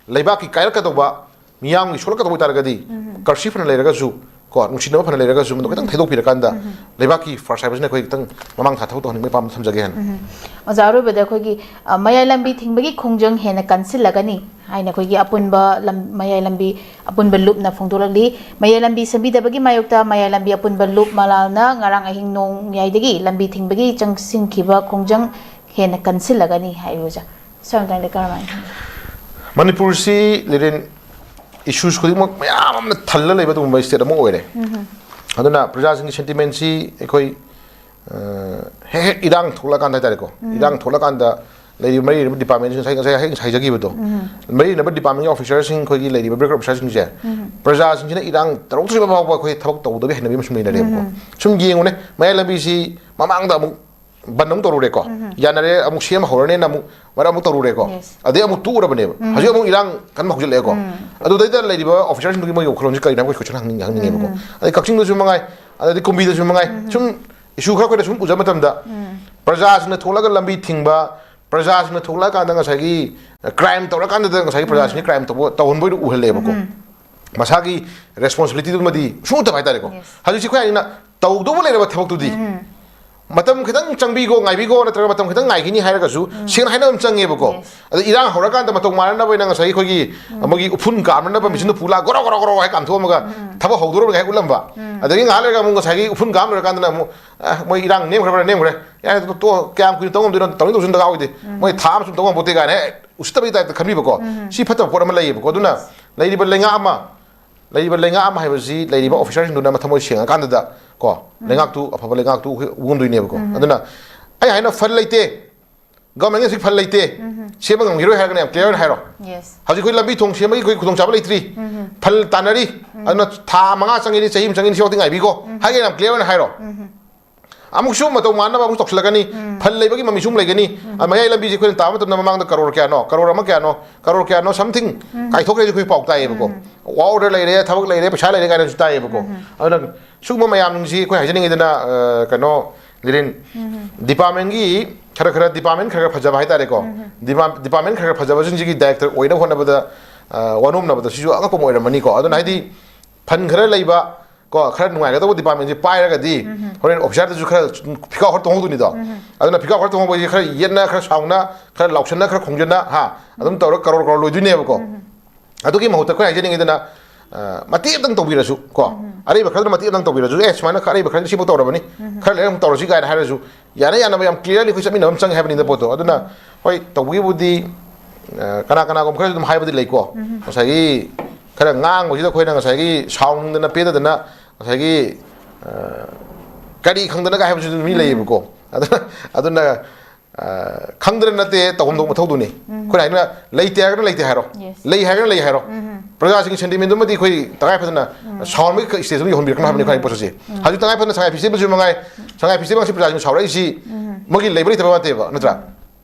ꯂꯩꯕꯥꯛꯀꯤ ꯀꯥꯏꯔꯛꯀꯗꯧꯕ, ꯃꯤꯌꯥꯝꯒꯤ ꯁꯣꯛꯂꯛꯀꯗꯧꯕ ꯑꯣꯏꯇꯥꯔꯒꯗꯤ, ꯀꯔꯁꯤ ꯐꯅ ꯂꯩꯔꯒꯁꯨ ꯀꯣ, ꯅꯨꯡꯁꯤꯅꯕ ꯐꯅ ꯂꯩꯔꯒꯁꯨ ꯃꯗꯨ ꯈꯤꯇꯪ ꯊꯩꯗꯣꯛꯄꯤꯔꯀꯥꯟꯗ ꯂꯩꯕꯥꯛꯀꯤ ꯐꯥꯔꯁ ꯍꯥꯏꯕꯁꯤꯅ ꯑꯩꯈꯣꯏ ꯈꯤꯇꯪ ꯃꯃꯥꯡ ꯊꯥ ꯊꯕꯛ ꯇꯧꯍꯟꯅꯤꯡꯕꯒꯤ ꯑꯄꯥꯝꯕ ꯊꯝꯖꯒꯦ ꯍꯥꯏꯅ꯫ ꯑꯣꯖꯥ, ꯑꯔꯣꯏꯕꯗ ꯑꯩꯈꯣꯏꯒꯤ, ꯑ, ꯃꯌꯥꯏ ꯂꯝꯕꯤ ꯊꯤꯡꯕꯒꯤ ꯈꯣꯡꯖꯪ ꯍꯦꯟꯅ ꯀꯟꯁꯤꯜꯂꯒꯅꯤ ꯍꯥꯏꯅ ꯑꯩꯈꯣꯏꯒꯤ ꯑꯄꯨꯟꯕ ꯂꯝ-, ꯃꯌꯥꯏ ꯂꯝꯕꯤ ꯑꯄꯨꯟꯕ ꯂꯨꯞꯅ ꯐꯣꯡꯗꯣꯔꯛꯂꯤ꯫ ꯃꯌꯥꯏ ꯂꯝꯕꯤ ꯁꯦꯝꯕꯤꯗꯕꯒꯤ ꯃꯥꯌꯣꯛꯇ ꯃꯌꯥꯏ ꯂꯝꯕꯤ ꯑꯄꯨꯟꯕ ꯂꯨꯞ ꯃꯂꯥꯜꯅ ꯉꯔꯥꯡ ꯑꯍꯤꯡ ꯅꯣꯡꯌꯥꯏꯗꯒꯤ ꯂꯝꯕꯤ ꯊꯤꯡꯕꯒꯤ ꯆꯪꯁꯤꯟꯈꯤꯕ ꯈꯣꯡꯖꯪ ꯍꯦꯟꯅ ꯀꯟꯁꯤꯜꯂꯒꯅꯤ ꯍꯥꯏꯔꯤ ꯑꯣꯖꯥ꯫ ꯁꯣꯝꯗꯪꯗꯤ ꯀꯔꯝꯍꯥꯏꯅ ꯈꯟꯕꯤ? ꯃꯅꯤꯄꯨꯔꯁꯤ ꯂꯤꯔꯦꯟ ꯏꯁꯨꯁ ꯈꯨꯗꯤꯡꯃꯛ ꯃꯌꯥꯝ ꯑꯃꯅ ꯊꯜꯂ ꯂꯩꯕ ꯑꯗꯨꯒꯨꯝꯕ ꯁ꯭ꯇꯦꯠ ꯑꯃ ꯑꯣꯏꯔꯦ꯫ ꯑꯗꯨꯅ ꯄ꯭ꯔꯖꯥꯁꯤꯡꯒꯤ ꯁꯦꯟꯇꯤꯃꯦꯟꯁꯤ ꯑꯩꯈꯣꯏ, ꯑ, ꯍꯦꯛ ꯍꯦꯛ ꯏꯔꯥꯡ ꯊꯣꯛꯂꯛꯀꯥꯟꯗ ꯍꯥꯏꯇꯥꯔꯦꯀꯣ, ꯏꯔꯥꯡ ꯊꯣꯛꯂꯛꯀꯥꯟꯗ ꯂꯩꯔꯤꯕ ꯃꯔꯤ ꯂꯩꯅꯕ ꯗꯤꯄꯥꯔꯠꯃꯦꯟꯁꯤꯡ ꯉꯁꯥꯏ, ꯉꯁꯥꯏ, ꯉꯁꯥꯏ ꯍꯥꯏꯖꯈꯤꯕꯗꯣ, ꯃꯔꯤ ꯂꯩꯅꯕ ꯗꯤꯄꯥꯔꯠꯃꯦꯟꯒꯤ ꯑꯣꯐꯤꯁꯥꯔꯁꯤꯡ, ꯑꯩꯈꯣꯏꯒꯤ ꯂꯩꯔꯤꯕ ꯕ꯭ꯌꯨꯔꯣꯀ꯭ꯔꯦꯠ ꯑꯣꯐꯤꯁꯥꯔꯁꯤꯡꯁꯦ, ꯄ꯭ꯔꯖꯥꯁꯤꯡꯁꯤꯅ ꯏꯔꯥꯡ ꯇꯧꯔꯛꯇ꯭ꯔꯤꯕ ꯐꯥꯎꯕ ꯑꯩꯈꯣꯏ ꯊꯕꯛ ꯇꯧꯗꯕꯒꯤ ꯍꯩꯅꯕꯤ ꯑꯃ ꯁꯨꯝ ꯂꯩꯅꯔꯦꯕꯀꯣ꯫ ꯁꯨꯝ ꯌꯦꯡꯉꯨꯅꯦ, ꯃꯌꯥꯏ ꯂꯝꯕꯤꯁꯤ ꯃꯃꯥꯡꯗ ꯑꯃꯨꯛ ꯕꯟ ꯑꯃꯨꯛ ꯇꯧꯔꯨꯔꯦꯀꯣ꯫ ꯌꯥꯅꯔꯦ, ꯑꯃꯨꯛ ꯁꯦꯝꯍꯧꯔꯅꯦꯅ ꯑꯃꯨꯛ ꯃꯔꯛ ꯑꯃꯨꯛ ꯇꯧꯔꯨꯔꯦꯀꯣ꯫ Yes. ꯑꯗꯩ ꯑꯃꯨꯛ ꯇꯣꯛꯎꯔꯕꯅꯦꯕ꯫ ꯍꯧꯖꯤꯛ ꯑꯃꯨꯛ ꯏꯔꯥꯡ ꯀꯟꯕ ꯍꯧꯖꯤꯜꯂꯛꯑꯦꯀꯣ꯫ ꯑꯗꯨꯗꯩꯗ ꯂꯩꯔꯤꯕ ꯑꯣꯐꯤꯁꯥꯔꯁꯤꯡꯗꯨꯒꯤ ꯃꯣꯏꯒꯤ ꯋꯥꯈꯜꯂꯣꯟꯁꯤ ꯀꯔꯤꯅꯣ ꯍꯥꯏꯕꯒꯤ ꯀꯣꯏꯁꯟ ꯍꯪꯅꯤꯡ-, ꯍꯪꯅꯤꯡꯉꯦꯕꯀꯣ꯫ ꯑꯗꯩ ꯀꯛꯆꯤꯡꯗꯁꯨ ꯃꯉꯥꯏ, ꯑꯗꯩ ꯀꯨꯝꯕꯤꯗꯁꯨ ꯃꯉꯥꯏ, ꯁꯨꯝ ꯏꯁꯨ ꯈꯔ ꯑꯩꯈꯣꯏꯅ ꯁꯨꯝ ꯎꯖꯕ ꯃꯇꯝꯗ, ꯄ꯭ꯔꯖꯥꯁꯤꯡꯅ ꯊꯣꯛꯂꯒ ꯂꯝꯕꯤ ꯊꯤꯡꯕ, ꯄ꯭ꯔꯖꯥꯁꯤꯡꯅ ꯊꯣꯛꯂꯛꯑꯀꯥꯟꯗ ꯉꯁꯥꯏꯒꯤ, ꯑ, ꯀ꯭ꯔꯥꯏꯝ ꯇꯧꯔꯀꯥꯟꯗ ꯉꯁꯥꯏꯒꯤ ꯄ꯭ꯔꯖꯥꯁꯤꯡꯅ ꯀ꯭ꯔꯥꯏꯝ ꯇꯧꯕ, ꯇꯧꯍꯟꯕ ꯑꯣꯏꯅ ꯎꯍꯜꯂꯦꯕꯀꯣ꯫ ꯃꯁꯥꯒꯤ ꯔꯦꯁꯄꯣꯟꯁꯤꯕꯤꯂꯤꯇꯤꯗꯨꯃꯗꯤ ꯁꯨꯡꯎ ꯎꯠꯇꯕ ꯍꯥꯏꯇꯥꯔꯦꯀꯣ꯫ Yes. ꯍꯧꯖꯤꯛꯁꯤ ꯑꯩꯈꯣꯏ ꯑꯅꯤꯅ ꯇꯧꯗꯧꯕ ꯂꯩꯔꯕ ꯊꯕꯛꯇꯨꯗꯤ ꯃꯇꯝ ꯈꯤꯇꯪ ꯆꯪꯕꯤꯒꯣ, ꯉꯥꯏꯕꯤꯒꯣ, ꯅꯠꯇ꯭ꯔꯒ ꯃꯇꯝ ꯈꯤꯇꯪ ꯉꯥꯏꯈꯤꯅꯤ ꯍꯥꯏꯔꯒꯁꯨ ꯁꯦꯡꯅ ꯍꯥꯏꯅꯕ ꯑꯃ ꯆꯪꯉꯦꯕꯀꯣ꯫ ꯑꯗ ꯏꯔꯥꯡ ꯍꯧꯔꯀꯥꯟꯗ ꯃꯇꯧ ꯃꯥꯟꯅꯅꯕ ꯑꯩꯅ ꯉꯁꯥꯏꯒꯤ ꯑꯩꯈꯣꯏꯒꯤ ꯃꯣꯏꯒꯤ ꯎꯐꯨꯟ ꯀꯥꯝꯅꯅꯕ ꯃꯦꯆꯤꯟꯗꯣ ꯄꯨꯂꯥ ꯒꯣꯔꯣ ꯒꯣꯔꯣ ꯒꯣꯔꯣ ꯍꯥꯏ ꯀꯥꯝꯊꯣꯛꯑꯝꯃꯒ ꯊꯕꯛ ꯍꯧꯗꯣꯔꯕꯅꯤ ꯍꯥꯏ ꯎꯠꯂꯝꯕ꯫ ꯑꯗꯒꯤ ꯉꯥꯏꯍꯥꯛ ꯂꯩꯔꯒ ꯑꯃꯨꯛ ꯉꯁꯥꯏꯒꯤ ꯎꯐꯨꯟ ꯀꯥꯝ ꯂꯣꯏꯔꯀꯥꯟꯗꯅ ꯑꯃꯨꯛ "ꯑ, ꯃꯣꯏ ꯏꯔꯥꯡ ꯅꯦꯝꯈ꯭ꯔꯕ꯭ꯔꯥ? ꯅꯦꯝꯈ꯭ꯔꯦ꯫ ꯌꯥꯔꯦ, ꯇꯣꯛꯑꯣ, ꯀꯌꯥꯝ ꯀꯨꯏꯅ ꯇꯧ ꯉꯝꯗꯣꯏꯅꯣ? ꯇꯧꯅꯤꯡ ꯇꯧꯁꯤꯟ ꯗꯔꯀꯥꯔ ꯑꯣꯏꯗꯦ꯫ ꯃꯣꯏ ꯊꯥ ꯑꯃ ꯁꯨꯝ ꯇꯧ ꯉꯝꯄꯣꯠꯇꯦ" ꯀꯥꯏꯅ ꯍꯦꯛ ꯎꯁꯤꯠꯇꯕꯒꯤ ꯇꯥꯏꯞꯇ ꯈꯟꯕꯤꯕꯀꯣ꯫ ꯁꯤ ꯐꯠꯇꯕ ꯄꯣꯠ ꯑꯃ ꯂꯩꯌꯦꯕꯀꯣ꯫ ꯑꯗꯨꯅ ꯂꯩꯔꯤꯕ ꯂꯩꯉꯥꯛ ꯑꯃ ꯂꯩꯔꯤꯕ ꯂꯩꯉꯥꯛ ꯑꯃ ꯍꯥꯏꯕꯁꯤ ꯂꯩꯔꯤꯕ ꯑꯣꯐꯤꯁꯥꯔꯁꯤꯡꯗꯨꯅ ꯃꯊꯃꯣꯏ ꯁꯦꯡꯉꯀꯥꯟꯗꯗ ꯀꯣ, ꯂꯩꯉꯥꯛꯇꯨ ꯑꯐꯕ ꯂꯩꯉꯥꯛꯇꯨ ꯑꯩꯈꯣꯏ ꯎꯕ ꯉꯝꯗꯣꯏꯅꯦꯕꯀꯣ꯫ ꯑꯗꯨꯅ ꯑꯩ ꯍꯥꯏꯅ ꯐꯟ ꯂꯩꯇꯦ, ꯒꯚꯔꯟꯃꯦꯟꯒꯤ ꯍꯧꯖꯤꯛ ꯐꯟ ꯂꯩꯇꯦ, ꯁꯦꯝꯕ ꯉꯝꯈꯤꯔꯣꯏ ꯍꯥꯏꯔꯒꯅ ꯌꯥꯝ ꯀ꯭ꯂꯤꯌꯥꯔ ꯑꯣꯏꯅ ꯍꯥꯏꯔꯣ꯫ ꯌꯦꯁ꯫ ꯍꯧꯖꯤꯛ ꯑꯩꯈꯣꯏ ꯂꯝꯕꯤ ꯊꯣꯡ ꯁꯦꯝꯕꯒꯤ ꯑꯩꯈꯣꯏ ꯈꯨꯗꯣꯡꯆꯥꯕ ꯂꯩꯇ꯭ꯔꯤ, ꯐꯟ ꯇꯥꯟꯅꯔꯤ, ꯑꯗꯨꯅ ꯊꯥ ꯃꯉꯥ ꯆꯪꯉꯤꯅꯤ, ꯆꯍꯤ ꯑꯃ ꯆꯪꯉꯤꯅꯤ, ꯁꯤꯐꯥꯎꯗꯤ ꯉꯥꯏꯕꯤꯀꯣ ꯍꯥꯏꯒꯦ, ꯌꯥꯝ ꯀ꯭ꯂꯤꯌꯥꯔ ꯑꯣꯏꯅ ꯍꯥꯏꯔꯣ꯫ ꯑꯃꯨꯛꯁꯨ ꯃꯇꯧ ꯃꯥꯟꯅꯕ ꯑꯃꯨꯛ ꯇꯧꯁꯤꯜꯂꯛꯀꯅꯤ, ꯐꯟ ꯂꯩꯕꯒꯤ ꯃꯃꯤꯁꯨ ꯑꯃꯨꯛ ꯂꯩꯒꯅꯤ꯫ ꯑ, ꯃꯌꯥꯏ ꯂꯝꯕꯤꯁꯦ ꯑꯩꯈꯣꯏꯅ ꯇꯥꯕ ꯃꯇꯝꯗ ꯃꯃꯥꯡꯗ ꯀꯔꯣꯔ ꯀꯌꯥꯅꯣ, ꯀꯔꯣꯔ ꯑꯃ ꯀꯌꯥꯅꯣ, ꯀꯔꯣꯔ ꯀꯌꯥꯅꯣ something ꯀꯥꯏꯊꯣꯛꯈ꯭ꯔꯦꯁꯦ ꯑꯩꯈꯣꯏ ꯄꯥꯎ ꯇꯥꯏꯌꯦꯕꯀꯣ꯫ ꯋꯥ ꯑꯣꯔꯗꯔ ꯂꯩꯔꯦ, ꯊꯕꯛ ꯂꯩꯔꯦ, ꯄꯩꯁꯥ ꯂꯩꯔꯦ ꯀꯥꯏꯅꯁꯨ ꯇꯥꯏꯌꯦꯕꯀꯣ꯫ ꯑꯗꯨꯅ ꯁꯤꯒꯨꯝꯕ ꯃꯌꯥꯝꯁꯤ ꯑꯩꯈꯣꯏ ꯍꯥꯏꯖꯅꯤꯡꯉꯤꯗꯅ, ꯑ, ꯀꯩꯅꯣ, ꯂꯤꯔꯤꯟ, ꯗꯤꯄꯥꯔꯠꯃꯦꯟꯒꯤ ꯈꯔ ꯈꯔ, ꯗꯤꯄꯥꯔꯠꯃꯦꯟ ꯈꯔ ꯈꯔ ꯐꯖꯕ ꯍꯥꯏꯇꯥꯔꯦꯀꯣ꯫ ꯗꯤꯄꯥꯔꯠ-, ꯗꯤꯄꯥꯔꯠꯃꯦꯟ ꯈꯔ ꯈꯔ ꯐꯖꯕꯁꯤꯡꯁꯤꯒꯤ ꯗꯥꯏꯔꯦꯛꯇꯔ ꯑꯣꯏꯅꯕ ꯍꯣꯠꯅꯕꯗ, ꯑ, ꯋꯥꯅꯣꯝꯅꯕꯗ ꯁꯤꯁꯨ ꯑꯉꯛꯄ ꯑꯃ ꯑꯣꯏꯔꯝꯃꯅꯤꯀꯣ꯫ ꯑꯗꯨꯅ ꯍꯥꯏꯗꯤ ꯐꯟ ꯈꯔ ꯂꯩꯕ ꯀꯣ, ꯈꯔ ꯅꯨꯡꯉꯥꯏꯒꯗꯧꯕ ꯗꯤꯄꯥꯔꯠꯃꯦꯟꯁꯤ ꯄꯥꯏꯔꯒꯗꯤ ꯍꯣꯔꯦꯟ ꯑꯣꯐꯤꯁꯥꯔꯗꯁꯨ ꯈꯔ ꯐꯤꯀꯥꯎ ꯈꯔ ꯇꯣꯡꯍꯧꯗꯣꯏꯅꯤꯗꯣ꯫ ꯑꯗꯨꯅ ꯐꯤꯀꯥꯎ ꯈꯔ ꯇꯣꯡꯍꯧꯕꯁꯤ ꯈꯔ ꯌꯦꯠꯅ, ꯈꯔ ꯁꯥꯎꯅ, ꯈꯔ ꯂꯥꯎꯁꯟꯅ, ꯈꯔ ꯈꯣꯡꯖꯟꯅ, ꯍꯥ, ꯑꯗꯨꯝ ꯇꯧꯔꯒ ꯀꯔꯣꯔ ꯀꯔꯣꯔ ꯂꯣꯏꯗꯣꯏꯅꯦꯕꯀꯣ꯫ ꯑꯗꯨꯒꯤ ꯃꯍꯨꯠꯇ ꯑꯩꯈꯣꯏ ꯍꯥꯏꯖꯅꯤꯡꯉꯤꯗꯅ, ꯑ, ꯃꯇꯦꯛ ꯑꯃꯇꯪ ꯇꯧꯕꯤꯔꯁꯨ ꯀꯣ, ꯑꯔꯩꯕ ꯈꯔꯗꯨꯅ ꯃꯇꯦꯛ ꯑꯃꯇꯪ ꯇꯧꯕꯤꯔꯁꯨ, "ꯑꯦ, ꯁꯨꯃꯥꯏꯅ ꯑꯔꯩꯕ ꯈꯔꯗꯤ ꯁꯤꯐꯥꯎ ꯇꯧꯔꯕꯅꯤ, ꯈꯔ ꯂꯩꯔ ꯑꯃꯨꯛ ꯇꯧꯔꯁꯤ" ꯀꯥꯏꯅ ꯍꯥꯏꯔꯁꯨ, ꯌꯥꯅ ꯌꯥꯅꯕ ꯌꯥꯝ ꯀ꯭ꯂꯤꯌꯥꯔꯂꯤ ꯑꯩꯈꯣꯏ ꯆꯠꯃꯤꯟꯅꯕ ꯑꯃ ꯆꯪꯉꯦ ꯍꯥꯏꯕꯅꯤꯗ ꯄꯣꯠꯇꯣ꯫ ꯑꯗꯨꯅ ꯍꯣꯏ, ꯇꯧꯕꯒꯤꯕꯨꯗꯤ, ꯑ, ꯀꯅꯥ ꯀꯅꯥꯒꯨꯝꯕ ꯈꯔꯁꯨ ꯑꯗꯨꯝ ꯍꯥꯏꯕꯗꯤ ꯂꯩꯀꯣ꯫ ꯉꯁꯥꯏꯒꯤ ꯈꯔ ꯉꯥꯡꯕꯁꯤꯗ ꯑꯩꯈꯣꯏꯅ ꯉꯁꯥꯏꯒꯤ ꯁꯥꯎꯅꯤꯡꯗꯅ ꯄꯦꯟꯗꯗꯅ ꯉꯁꯥꯏꯒꯤ, ꯑ, ꯀꯔꯤ ꯈꯪꯗꯅꯒ ꯍꯥꯏꯕꯁꯨ ꯑꯗꯨꯝ ꯃꯤ ꯂꯩꯌꯦꯕꯀꯣ꯫ ꯑꯗꯨꯅ, ꯑꯗꯨꯅ, ꯑ, ꯈꯪꯗꯅ ꯅꯠꯇꯦ, ꯇꯧꯐꯝ ꯊꯣꯛꯄ ꯃꯊꯧꯗꯨꯅꯤ꯫ ꯑꯩꯈꯣꯏꯅ ꯍꯥꯏꯅ ꯂꯩꯇꯦ ꯍꯥꯏꯔꯒꯅ ꯂꯩꯇꯦ ꯍꯥꯏꯔꯣ, Yes. ꯂꯩ ꯍꯥꯏꯔꯒꯅ ꯂꯩ ꯍꯥꯏꯔꯣ꯫ ꯄ꯭ꯔꯖꯥꯁꯤꯡꯒꯤ ꯁꯦꯟꯇꯤꯃꯦꯟꯗꯨꯃꯗꯤ ꯑꯩꯈꯣꯏ ꯇꯉꯥꯏ ꯐꯗꯅ ꯁꯥꯎꯟꯕꯒꯤ ꯁ꯭ꯇꯦꯖ ꯑꯃ ꯌꯧꯍꯟꯕꯤꯔꯛꯀꯅꯨ ꯍꯥꯏꯕꯅꯤ ꯑꯩꯈꯣꯏ ꯄꯣꯠꯁꯛꯁꯦ꯫ ꯍꯧꯖꯤꯛ ꯇꯉꯥꯏ ꯐꯗꯅ ꯁꯉꯥꯏ ꯐꯦꯁꯇꯤꯚꯦꯜꯁꯨ ꯃꯉꯥꯏ, ꯁꯉꯥꯏ ꯐꯦꯁꯇꯤꯚꯦꯜꯁꯤ ꯄ꯭ꯔꯖꯥꯁꯤꯡꯅ ꯁꯥꯎꯔꯛꯏꯁꯤ ꯃꯣꯏꯒꯤ ꯂꯩꯕ ꯂꯩꯇꯕ ꯅꯠꯇꯦꯕ, ꯅꯠꯇ꯭ꯔꯥ?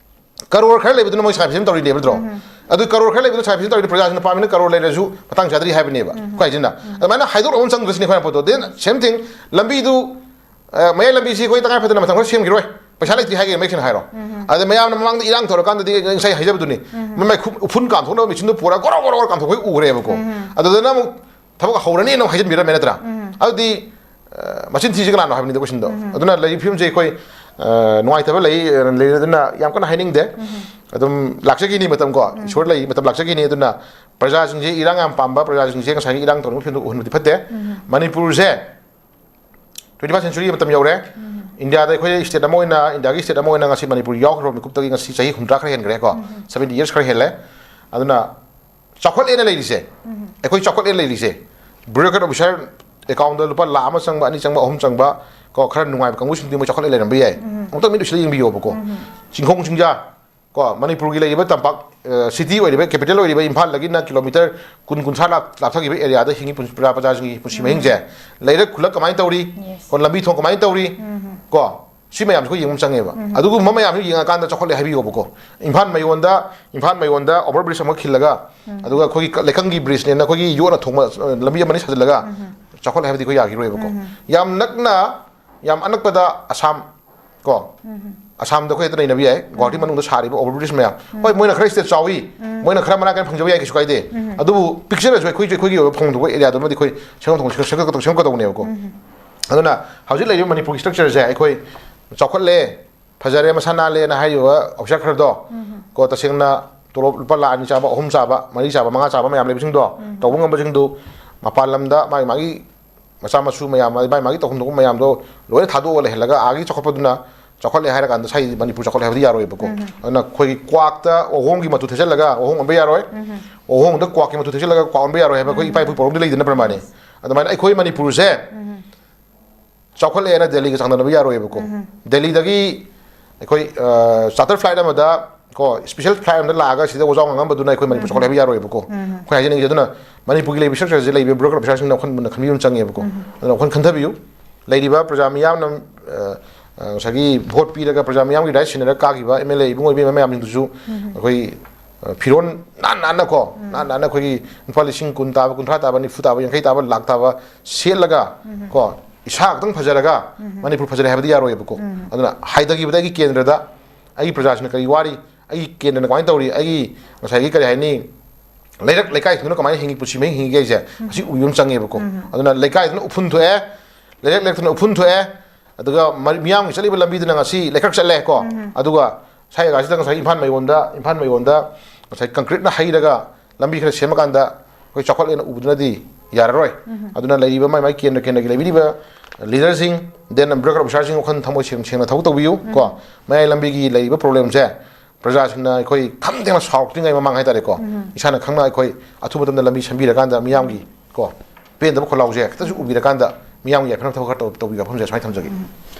ꯀꯔꯣꯔ ꯈꯔ ꯂꯩꯕꯗꯨꯅ ꯃꯣꯏ ꯁꯉꯥꯏ ꯐꯦꯁꯇꯤꯚꯦꯜ ꯇꯧꯔꯤꯅꯦꯕ, ꯅꯠꯇ꯭ꯔꯣ? ꯑꯗꯨ ꯀꯔꯣꯔ ꯈꯔ ꯂꯩꯕꯗꯨꯅ ꯁꯉꯥꯏ ꯐꯦꯁꯇꯤꯚꯦꯜ ꯇꯧꯔꯤꯅꯤ, ꯄ꯭ꯔꯖꯥꯁꯤꯡꯅ ꯄꯥꯝꯃꯤꯅ ꯀꯔꯣꯔ ꯂꯩꯔꯁꯨ ꯃꯇꯥꯡ ꯆꯥꯗ꯭ꯔꯤ ꯍꯥꯏꯕꯅꯦꯕ ꯑꯩꯈꯣꯏ ꯍꯥꯏꯁꯤꯅ꯫ ꯑꯗꯨꯃꯥꯏꯅ ꯍꯥꯏꯗꯣꯛꯅꯕ ꯑꯃ ꯆꯪꯗ꯭ꯔꯁꯤꯅꯦ ꯑꯩꯈꯣꯏꯅ ꯄꯣꯠꯇꯣ꯫ Then same thing, ꯂꯝꯕꯤꯗꯨ, ꯑ, ꯃꯌꯥꯏ ꯂꯝꯕꯤꯁꯤ ꯑꯩꯈꯣꯏ ꯇꯉꯥꯏ ꯐꯗꯅ ꯃꯇꯝ ꯈꯔ ꯁꯦꯝꯈꯤꯔꯣꯏ, ꯄꯩꯁꯥ ꯂꯩꯇ꯭ꯔꯤ ꯍꯥꯏꯒꯦ ꯃꯌꯦꯛ ꯁꯦꯡꯅ ꯍꯥꯏꯔꯣ꯫ ꯑꯗ ꯃꯌꯥꯝꯅ ꯃꯃꯥꯡꯗ ꯏꯔꯥꯡ ꯇꯧꯔꯀꯥꯟꯗꯗꯤ ꯉꯁꯥꯏ ꯍꯥꯏꯖꯕꯗꯨꯅꯤ, ꯃꯃꯥꯏ ꯈꯨ-, ꯎꯐꯨꯟ ꯀꯥꯝꯊꯣꯛꯅꯕ ꯃꯦꯆꯤꯟꯗꯨ ꯄꯨꯔꯒ ꯒꯣꯔꯣ ꯒꯣꯔꯣ ꯒꯣꯔꯣ ꯀꯥꯝꯊꯣꯛꯄꯩ ꯎꯈ꯭ꯔꯦꯕꯀꯣ꯫ ꯑꯗꯨꯗꯅ ꯑꯃꯨꯛ ꯊꯕꯛ ꯍꯧꯔꯅꯤꯅ ꯑꯃꯨꯛ ꯍꯥꯏꯖꯤꯟꯕꯤꯔꯝꯃꯦ, ꯅꯠꯇ꯭ꯔꯥ? ꯑꯗꯨꯗꯤ ꯃꯆꯤꯟ ꯊꯤꯁꯤ ꯀꯅꯥꯅꯣ ꯍꯥꯏꯕꯅꯤꯗ ꯀꯣꯏꯁꯟꯗꯣ꯫ ꯑꯗꯨꯅ ꯂꯩꯔꯤꯕ ꯐꯤꯕꯝꯁꯦ ꯑꯩꯈꯣꯏ ꯅꯨꯡꯉꯥꯏꯇꯕ ꯂꯩ, ꯂꯩꯔꯦ꯫ ꯑꯗꯨꯅ ꯌꯥꯝ ꯀꯟꯅ ꯍꯥꯏꯅꯤꯡꯗꯦ꯫ ꯑꯗꯨꯝ ꯂꯥꯛꯆꯈꯤꯅꯤ ꯃꯇꯝ ꯀꯣ, ꯏꯁꯣꯔ ꯂꯩ, ꯃꯇꯝ ꯂꯥꯛꯆꯈꯤꯅꯤ꯫ ꯑꯗꯨꯅ ꯄ꯭ꯔꯖꯥꯁꯤꯡꯁꯦ, ꯏꯔꯥꯡ ꯌꯥꯝ ꯄꯥꯝꯕ ꯄ꯭ꯔꯖꯥꯁꯤꯡꯁꯦ ꯉꯁꯥꯏꯒꯤ ꯏꯔꯥꯡ ꯇꯧꯅꯤꯡꯕ ꯐꯤꯕꯝꯗ ꯎꯍꯟꯕꯗꯤ ꯐꯠꯇꯦ꯫ ꯃꯅꯤꯄꯨꯔꯁꯦ twenty first century ꯃꯇꯝ ꯌꯧꯔꯦ꯫ ꯏꯟꯗꯤꯌꯥꯗ ꯑꯩꯈꯣꯏ state ꯑꯃ ꯑꯣꯏꯅ, ꯏꯟꯗꯤꯌꯥꯒꯤ state ꯑꯃ ꯑꯣꯏꯅ ꯉꯁꯤ ꯃꯅꯤꯄꯨꯔ ꯌꯥꯎꯈ꯭ꯔꯕ ꯃꯤꯀꯨꯞꯇꯒꯤ ꯉꯁꯤ ꯆꯍꯤ ꯍꯨꯝꯗ꯭ꯔꯥ ꯈꯔ ꯍꯦꯟꯈ꯭ꯔꯦꯀꯣ꯫ Seventy years ꯈꯔ ꯍꯦꯜꯂꯦ꯫ ꯑꯗꯨꯅ ꯆꯥꯎꯈꯠꯂꯦꯅ ꯂꯩꯔꯤꯁꯦ, ꯑꯩꯈꯣꯏ ꯆꯥꯎꯈꯠꯂꯦꯅ ꯂꯩꯔꯤꯁꯦ, bureaucrat officer accountꯗ ꯂꯨꯄꯥ ꯂꯥꯈ ꯑꯃ ꯆꯪꯕ, ꯑꯅꯤ ꯆꯪꯕ, ꯑꯍꯨꯝ ꯆꯪꯕ ꯀꯣ, ꯈꯔ ꯅꯨꯡꯉꯥꯏꯕ ꯀꯥꯡꯕꯨꯁꯤꯡꯗꯤ ꯃꯣꯏ ꯆꯥꯎꯈꯠꯂꯦ ꯂꯩꯔꯝꯕ ꯌꯥꯏ꯫ ꯑꯃꯨꯛꯇꯪ ꯃꯤꯠ ꯎꯏꯁꯤꯜꯂ ꯌꯦꯡꯕꯤꯌꯣꯕꯀꯣ꯫ ꯆꯤꯡꯈꯣꯡ ꯆꯤꯡꯖꯥ ꯀꯣ, ꯃꯅꯤꯄꯨꯔꯒꯤ ꯂꯩꯔꯤꯕ ꯇꯝꯄꯥꯛ, city ꯑꯣꯏꯔꯤꯕ, capital ꯑꯣꯏꯔꯤꯕ ꯏꯝꯐꯥꯜꯗꯒꯤꯅ kilometre ꯀꯨꯟ, ꯀꯨꯟꯊ꯭ꯔꯥ ꯂꯥꯞ-, ꯂꯥꯞꯊꯈꯤꯕ areaꯗ ꯍꯤꯡꯉꯤ ꯄꯨꯟ-, ꯄ꯭ꯔꯖꯥ, ꯄ꯭ꯔꯖꯥꯁꯤꯡꯒꯤ ꯄꯨꯟꯁꯤ ꯃꯍꯤꯡꯁꯦ, ꯂꯩꯔꯛ ꯈꯨꯜꯂꯛ ꯀꯃꯥꯏꯅ ꯇꯧꯔꯤ, Yes. ꯀꯣ, ꯂꯝꯕꯤ ꯊꯣꯡ ꯀꯃꯥꯏꯅ ꯇꯧꯔꯤ, ꯀꯣ, ꯁꯤ ꯃꯌꯥꯝꯁꯦ ꯑꯩꯈꯣꯏ ꯌꯦꯡꯕ ꯑꯃ ꯆꯪꯉꯦꯕ꯫ ꯑꯗꯨꯒꯨꯝꯕ ꯃꯌꯥꯝꯁꯦ ꯌꯦꯡꯉꯀꯥꯟꯗ ꯆꯥꯎꯈꯠꯂꯦ ꯍꯥꯏꯕꯤꯌꯣꯕꯀꯣ꯫ ꯏꯝꯐꯥꯜ ꯃꯌꯣꯟꯗ, ꯏꯝꯐꯥꯜ ꯃꯌꯣꯟꯗ over bridge ꯑꯃ ꯈꯤꯜꯂꯒ, ꯑꯗꯨꯒ ꯑꯩꯈꯣꯏꯒꯤ ꯀ-, ꯂꯩꯀꯪꯒꯤ bridgeꯅꯦꯅ ꯑꯩꯈꯣꯏꯒꯤ ꯌꯣꯠꯅ ꯊꯣꯡꯕ, ꯑ, ꯂꯝꯕꯤ ꯑꯃꯅꯤ ꯁꯥꯖꯤꯜꯂꯒ ꯆꯥꯎꯈꯠꯂꯦ ꯍꯥꯏꯕꯗꯤ ꯑꯩꯈꯣꯏ ꯌꯥꯈꯤꯔꯣꯏꯕꯀꯣ꯫ ꯌꯥꯝ ꯅꯛꯅ, ꯌꯥꯝ ꯑꯅꯛꯄꯗ ꯑꯁꯥꯝ, ꯀꯣ, ꯑꯁꯥꯝꯗ ꯑꯩꯈꯣꯏ ꯍꯦꯛꯇ ꯅꯩꯅꯕ ꯌꯥꯏ꯫ ꯒꯨꯋꯥꯍꯥꯇꯤ ꯃꯅꯨꯡꯗ ꯁꯥꯔꯤꯕ over bridge ꯃꯌꯥꯝ, ꯍꯣꯏ, ꯃꯣꯏꯅ ꯈꯔ state ꯆꯥꯎꯏ, ꯃꯣꯏꯅ ꯈꯔ ꯃꯔꯥꯡ ꯀꯥꯏꯅ ꯐꯪꯖꯕ ꯌꯥꯏ, ꯀꯩꯁꯨ ꯀꯥꯏꯗꯦ꯫ ꯑꯗꯨꯕꯨ ꯄꯤꯛꯆꯔꯁꯨ ꯑꯩꯈꯣꯏꯁꯨ ꯑꯩꯈꯣꯏꯒꯤ ꯑꯣꯏꯕ ꯐꯪꯗꯕ areaꯗ ꯑꯃꯗꯤ ꯑꯩꯈꯣꯏ ꯁꯦꯝꯒꯠ ꯊꯣꯛ-, ꯁꯦꯝꯒꯠ-, ꯁꯦꯝꯒꯠꯀꯗꯧꯅꯦꯕꯀꯣ꯫ ꯑꯗꯨꯅ ꯍꯧꯖꯤꯛ ꯂꯩꯔꯤꯕ ꯃꯅꯤꯄꯨꯔꯒꯤ structureꯁꯦ ꯑꯩꯈꯣꯏ ꯆꯥꯎꯈꯠꯂꯦ, ꯐꯖꯔꯦ, ꯃꯁꯥ ꯅꯥꯜꯂꯦꯅ ꯍꯥꯏꯔꯤꯕ officer ꯈꯔꯗꯣ, ꯀꯣ, ꯇꯁꯦꯡꯅ ꯇꯣꯂꯣꯞ ꯂꯨꯄꯥ ꯂꯥꯈ ꯑꯅꯤ ꯆꯥꯕ, ꯑꯍꯨꯝ ꯆꯥꯕ, ꯃꯔꯤ ꯆꯥꯕ, ꯃꯉꯥ ꯆꯥꯕ ꯃꯌꯥꯝ ꯂꯩꯕꯁꯤꯡꯗꯣ, ꯇꯧꯕ ꯉꯝꯕꯁꯤꯡꯗꯨ ꯃꯄꯥꯟ ꯂꯝꯗ ꯃꯥꯒꯤ ꯃꯥꯒꯤ ꯃꯆꯥ ꯃꯁꯨ ꯃꯌꯥꯝ, ꯑꯗꯩ ꯃꯥꯒꯤ ꯃꯥꯒꯤ ꯇꯧꯐꯝ ꯊꯣꯛꯄ ꯃꯌꯥꯝꯗꯣ ꯂꯣꯏꯅ ꯊꯥꯗꯣꯛꯑꯒ ꯂꯩꯍꯜꯂꯒ ꯑꯥꯒꯤ ꯆꯥꯎꯈꯠꯄꯗꯨꯅ ꯆꯥꯎꯈꯠꯂꯦ ꯍꯥꯏꯔ ꯀꯥꯟꯗ ꯁ꯭ꯋꯥꯏ ꯃꯅꯤꯄꯨꯔ ꯆꯥꯎꯈꯠꯂꯦ ꯍꯥꯏꯕꯗꯤ ꯌꯥꯔꯣꯏꯕꯀꯣ꯫ ꯑꯗꯨꯅ ꯑꯩꯈꯣꯏꯒꯤ ꯀ꯭ꯋꯥꯛꯇ ꯋꯥꯍꯣꯡꯒꯤ ꯃꯇꯨ ꯊꯦꯠꯆꯜꯂꯒ ꯋꯥꯍꯣꯡ ꯑꯣꯟꯕ ꯌꯥꯔꯣꯏ, ꯋꯥꯍꯣꯡꯗ ꯀ꯭ꯋꯥꯛꯀꯤ ꯃꯇꯨ ꯊꯦꯠꯆꯜꯂꯒ ꯀ꯭ꯋꯥꯛ ꯑꯣꯟꯕ ꯌꯥꯔꯣꯏ ꯍꯥꯏꯕ ꯑꯩꯈꯣꯏ ꯏꯄꯥ ꯏꯄꯨ ꯄꯧꯔꯝꯗꯤ ꯂꯩꯗꯅ ꯄ꯭ꯔꯃꯥꯟꯅꯤ꯫ ꯑꯗꯨꯃꯥꯏꯅ ꯑꯩꯈꯣꯏ ꯃꯅꯤꯄꯨꯔꯁꯦ ꯆꯥꯎꯈꯠꯂꯦꯅ ꯗꯦꯜꯂꯤꯒ ꯆꯥꯡꯗꯝꯅꯕ ꯌꯥꯔꯣꯏꯕꯀꯣ꯫ ꯗꯦꯜꯂꯤꯗꯒꯤ ꯑꯩꯈꯣꯏ, ꯑ, charter flight ꯑꯃꯗ ꯀꯣ, special flight ꯑꯃꯗ ꯂꯥꯛꯑꯒ ꯁꯤꯗ ꯋꯥꯖꯥꯎ ꯉꯥꯡꯉꯝꯕꯗꯨꯅ ꯑꯩꯈꯣꯏ ꯃꯅꯤꯄꯨꯔ ꯆꯥꯎꯈꯠꯂꯦ ꯍꯥꯏꯕ ꯌꯥꯔꯣꯏꯕꯀꯣ꯫ ꯑꯩꯈꯣꯏ ꯍꯥꯏꯖꯅꯤꯡꯉꯤꯁꯦ ꯑꯗꯨꯅ ꯃꯅꯤꯄꯨꯔꯒꯤ ꯂꯩꯔꯤꯕ structureꯁꯦ, ꯂꯩꯔꯤꯕ bureaucrat officerꯁꯤꯡꯅ ꯋꯥꯈꯜ ꯃꯨꯟꯅ ꯈꯟꯕꯤꯕ ꯑꯃ ꯆꯪꯉꯦꯕꯀꯣ꯫ ꯑꯗꯨꯅ ꯋꯥꯈꯜ ꯈꯟꯊꯕꯤꯌꯨ꯫ ꯂꯩꯔꯤꯕ ꯄ꯭ꯔꯖꯥ ꯃꯤꯌꯥꯝꯅ, ꯑ, ꯑ, ꯉꯁꯥꯏꯒꯤ vote ꯄꯤꯔꯒ ꯄ꯭ꯔꯖꯥ ꯃꯤꯌꯥꯝꯒꯤ right ꯁꯤꯟꯅꯔꯒ ꯀꯥꯈꯤꯕ MLA ꯏꯕꯨꯡꯉꯣ ꯏꯕꯦꯝꯃ ꯃꯌꯥꯝꯁꯤꯡꯗꯨꯁꯨ ꯑꯩꯈꯣꯏ, ꯑ, ꯐꯤꯔꯣꯟ ꯅꯥꯟ ꯅꯥꯟꯅꯀꯣ, ꯅꯥꯟ ꯅꯥꯟꯅ ꯑꯩꯈꯣꯏꯒꯤ ꯂꯨꯄꯥ ꯂꯤꯁꯤꯡ ꯀꯨꯟ ꯇꯥꯕ, ꯀꯨꯟꯊ꯭ꯔꯥ ꯇꯥꯕ, ꯅꯤꯐꯨ ꯇꯥꯕ, ꯌꯥꯡꯈꯩ ꯇꯥꯕ, ꯂꯥꯛ ꯇꯥꯕ ꯁꯦꯠꯂꯒ ꯀꯣ, ꯏꯁꯥ ꯈꯛꯇꯪ ꯐꯖꯔꯒ ꯃꯅꯤꯄꯨꯔ ꯐꯖꯔꯦ ꯍꯥꯏꯕꯗꯤ ꯌꯥꯔꯣꯏꯕꯀꯣ꯫ ꯑꯗꯨꯅ ꯍꯥꯏꯊꯈꯤꯕꯗ ꯑꯩꯒꯤ ꯀꯦꯟꯗ꯭ꯔꯗ, ꯑꯩꯒꯤ ꯄ꯭ꯔꯖꯥꯁꯤꯡꯅ ꯀꯔꯤ ꯋꯥꯔꯤ, ꯑꯩꯒꯤ ꯀꯦꯟꯗ꯭ꯔꯅ ꯀꯃꯥꯏꯅ ꯇꯧꯔꯤ, ꯑꯩꯒꯤ ꯉꯁꯥꯏꯒꯤ ꯀꯔꯤ ꯍꯥꯏꯅꯤ, ꯂꯩꯔꯛ ꯂꯩꯀꯥꯏꯁꯤꯡꯗꯨꯅ ꯀꯃꯥꯏꯅ ꯍꯤꯡꯉꯤ, ꯄꯨꯟꯁꯤ ꯃꯍꯤꯡ ꯍꯤꯡꯉꯤꯒꯦ ꯍꯥꯏꯁꯦ, ꯃꯁꯤ ꯎꯕ ꯑꯃ ꯆꯪꯉꯦꯕꯀꯣ꯫ ꯑꯗꯨꯅ ꯂꯩꯀꯥꯏꯗꯨꯅ ꯎꯐꯨꯟ ꯊꯣꯛꯑꯦ, ꯂꯩꯔꯛ ꯂꯩꯔꯛꯇꯅ ꯎꯐꯨꯟ ꯊꯣꯛꯑꯦ꯫ ꯑꯗꯨꯒ ꯃꯔꯤ-, ꯃꯤꯌꯥꯝꯒꯤ ꯆꯠꯂꯤꯕ ꯂꯝꯕꯤꯗꯨꯅ ꯉꯁꯤ ꯂꯩꯈꯛ ꯆꯠꯂꯦ ꯀꯣ꯫ ꯑꯗꯨꯒ ꯁ꯭ꯋꯥꯏ ꯖꯒꯥꯁꯤꯗ ꯉꯁꯥꯏ ꯏꯝꯐꯥꯜ ꯃꯌꯣꯟꯗ, ꯏꯝꯐꯥꯜ ꯃꯌꯣꯟꯗ ꯉꯁꯥꯏ concreteꯅ ꯍꯩꯔꯒ ꯂꯝꯕꯤ ꯈꯔ ꯁꯦꯝꯃꯀꯥꯟꯗ ꯑꯩꯈꯣꯏ ꯆꯥꯎꯈꯠꯂꯦꯅ ꯎꯕꯗꯨꯅꯗꯤ ꯌꯥꯔꯔꯣꯏ꯫ ꯑꯗꯨꯅ ꯂꯩꯔꯤꯕ ꯃꯥꯏ ꯃꯥꯏ ꯀꯦꯟꯗ꯭ꯔ ꯀꯦꯟꯗ꯭ꯔꯒꯤ ꯂꯩꯕꯤꯔꯤꯕ leaderꯁꯤꯡ, then bureaucrat officerꯁꯤꯡ ꯋꯥꯈꯜ ꯊꯃꯣꯏ ꯁꯦꯡ-, ꯁꯦꯡꯅ ꯊꯕꯛ ꯇꯧꯕꯤꯌꯨ ꯀꯣ꯫ ꯃꯌꯥꯏ ꯂꯝꯕꯤꯒꯤ ꯂꯩꯔꯤꯕ problemꯁꯦ ꯄ꯭ꯔꯖꯥꯁꯤꯡꯅ ꯑꯩꯈꯣꯏ ꯈꯝ ꯊꯦꯡꯅ ꯁꯥꯎꯔꯛꯇ꯭ꯔꯤꯉꯩ ꯃꯃꯥꯡ ꯍꯥꯏꯇꯥꯔꯦꯀꯣ, ꯏꯁꯥꯅ ꯈꯪꯅ ꯑꯩꯈꯣꯏ ꯑꯊꯨꯕ ꯃꯇꯝꯗ ꯂꯝꯕꯤ ꯁꯦꯝꯕꯤꯔꯀꯥꯟꯗ ꯃꯤꯌꯥꯝꯒꯤ ꯀꯣ ꯄꯦꯟꯗꯕ ꯈꯣꯜꯂꯥꯎꯁꯦ ꯈꯤꯇꯁꯨ ꯎꯕꯤꯔꯀꯥꯟꯗ ꯃꯤꯌꯥꯝꯒꯤ ꯌꯥꯏꯐꯅꯕ ꯊꯕꯛ ꯈꯔ ꯇꯧ-, ꯇꯧꯕꯤꯌꯨ ꯋꯥꯐꯝꯁꯦ ꯁꯨꯃꯥꯏꯅ ꯊꯝꯖꯒꯦ꯫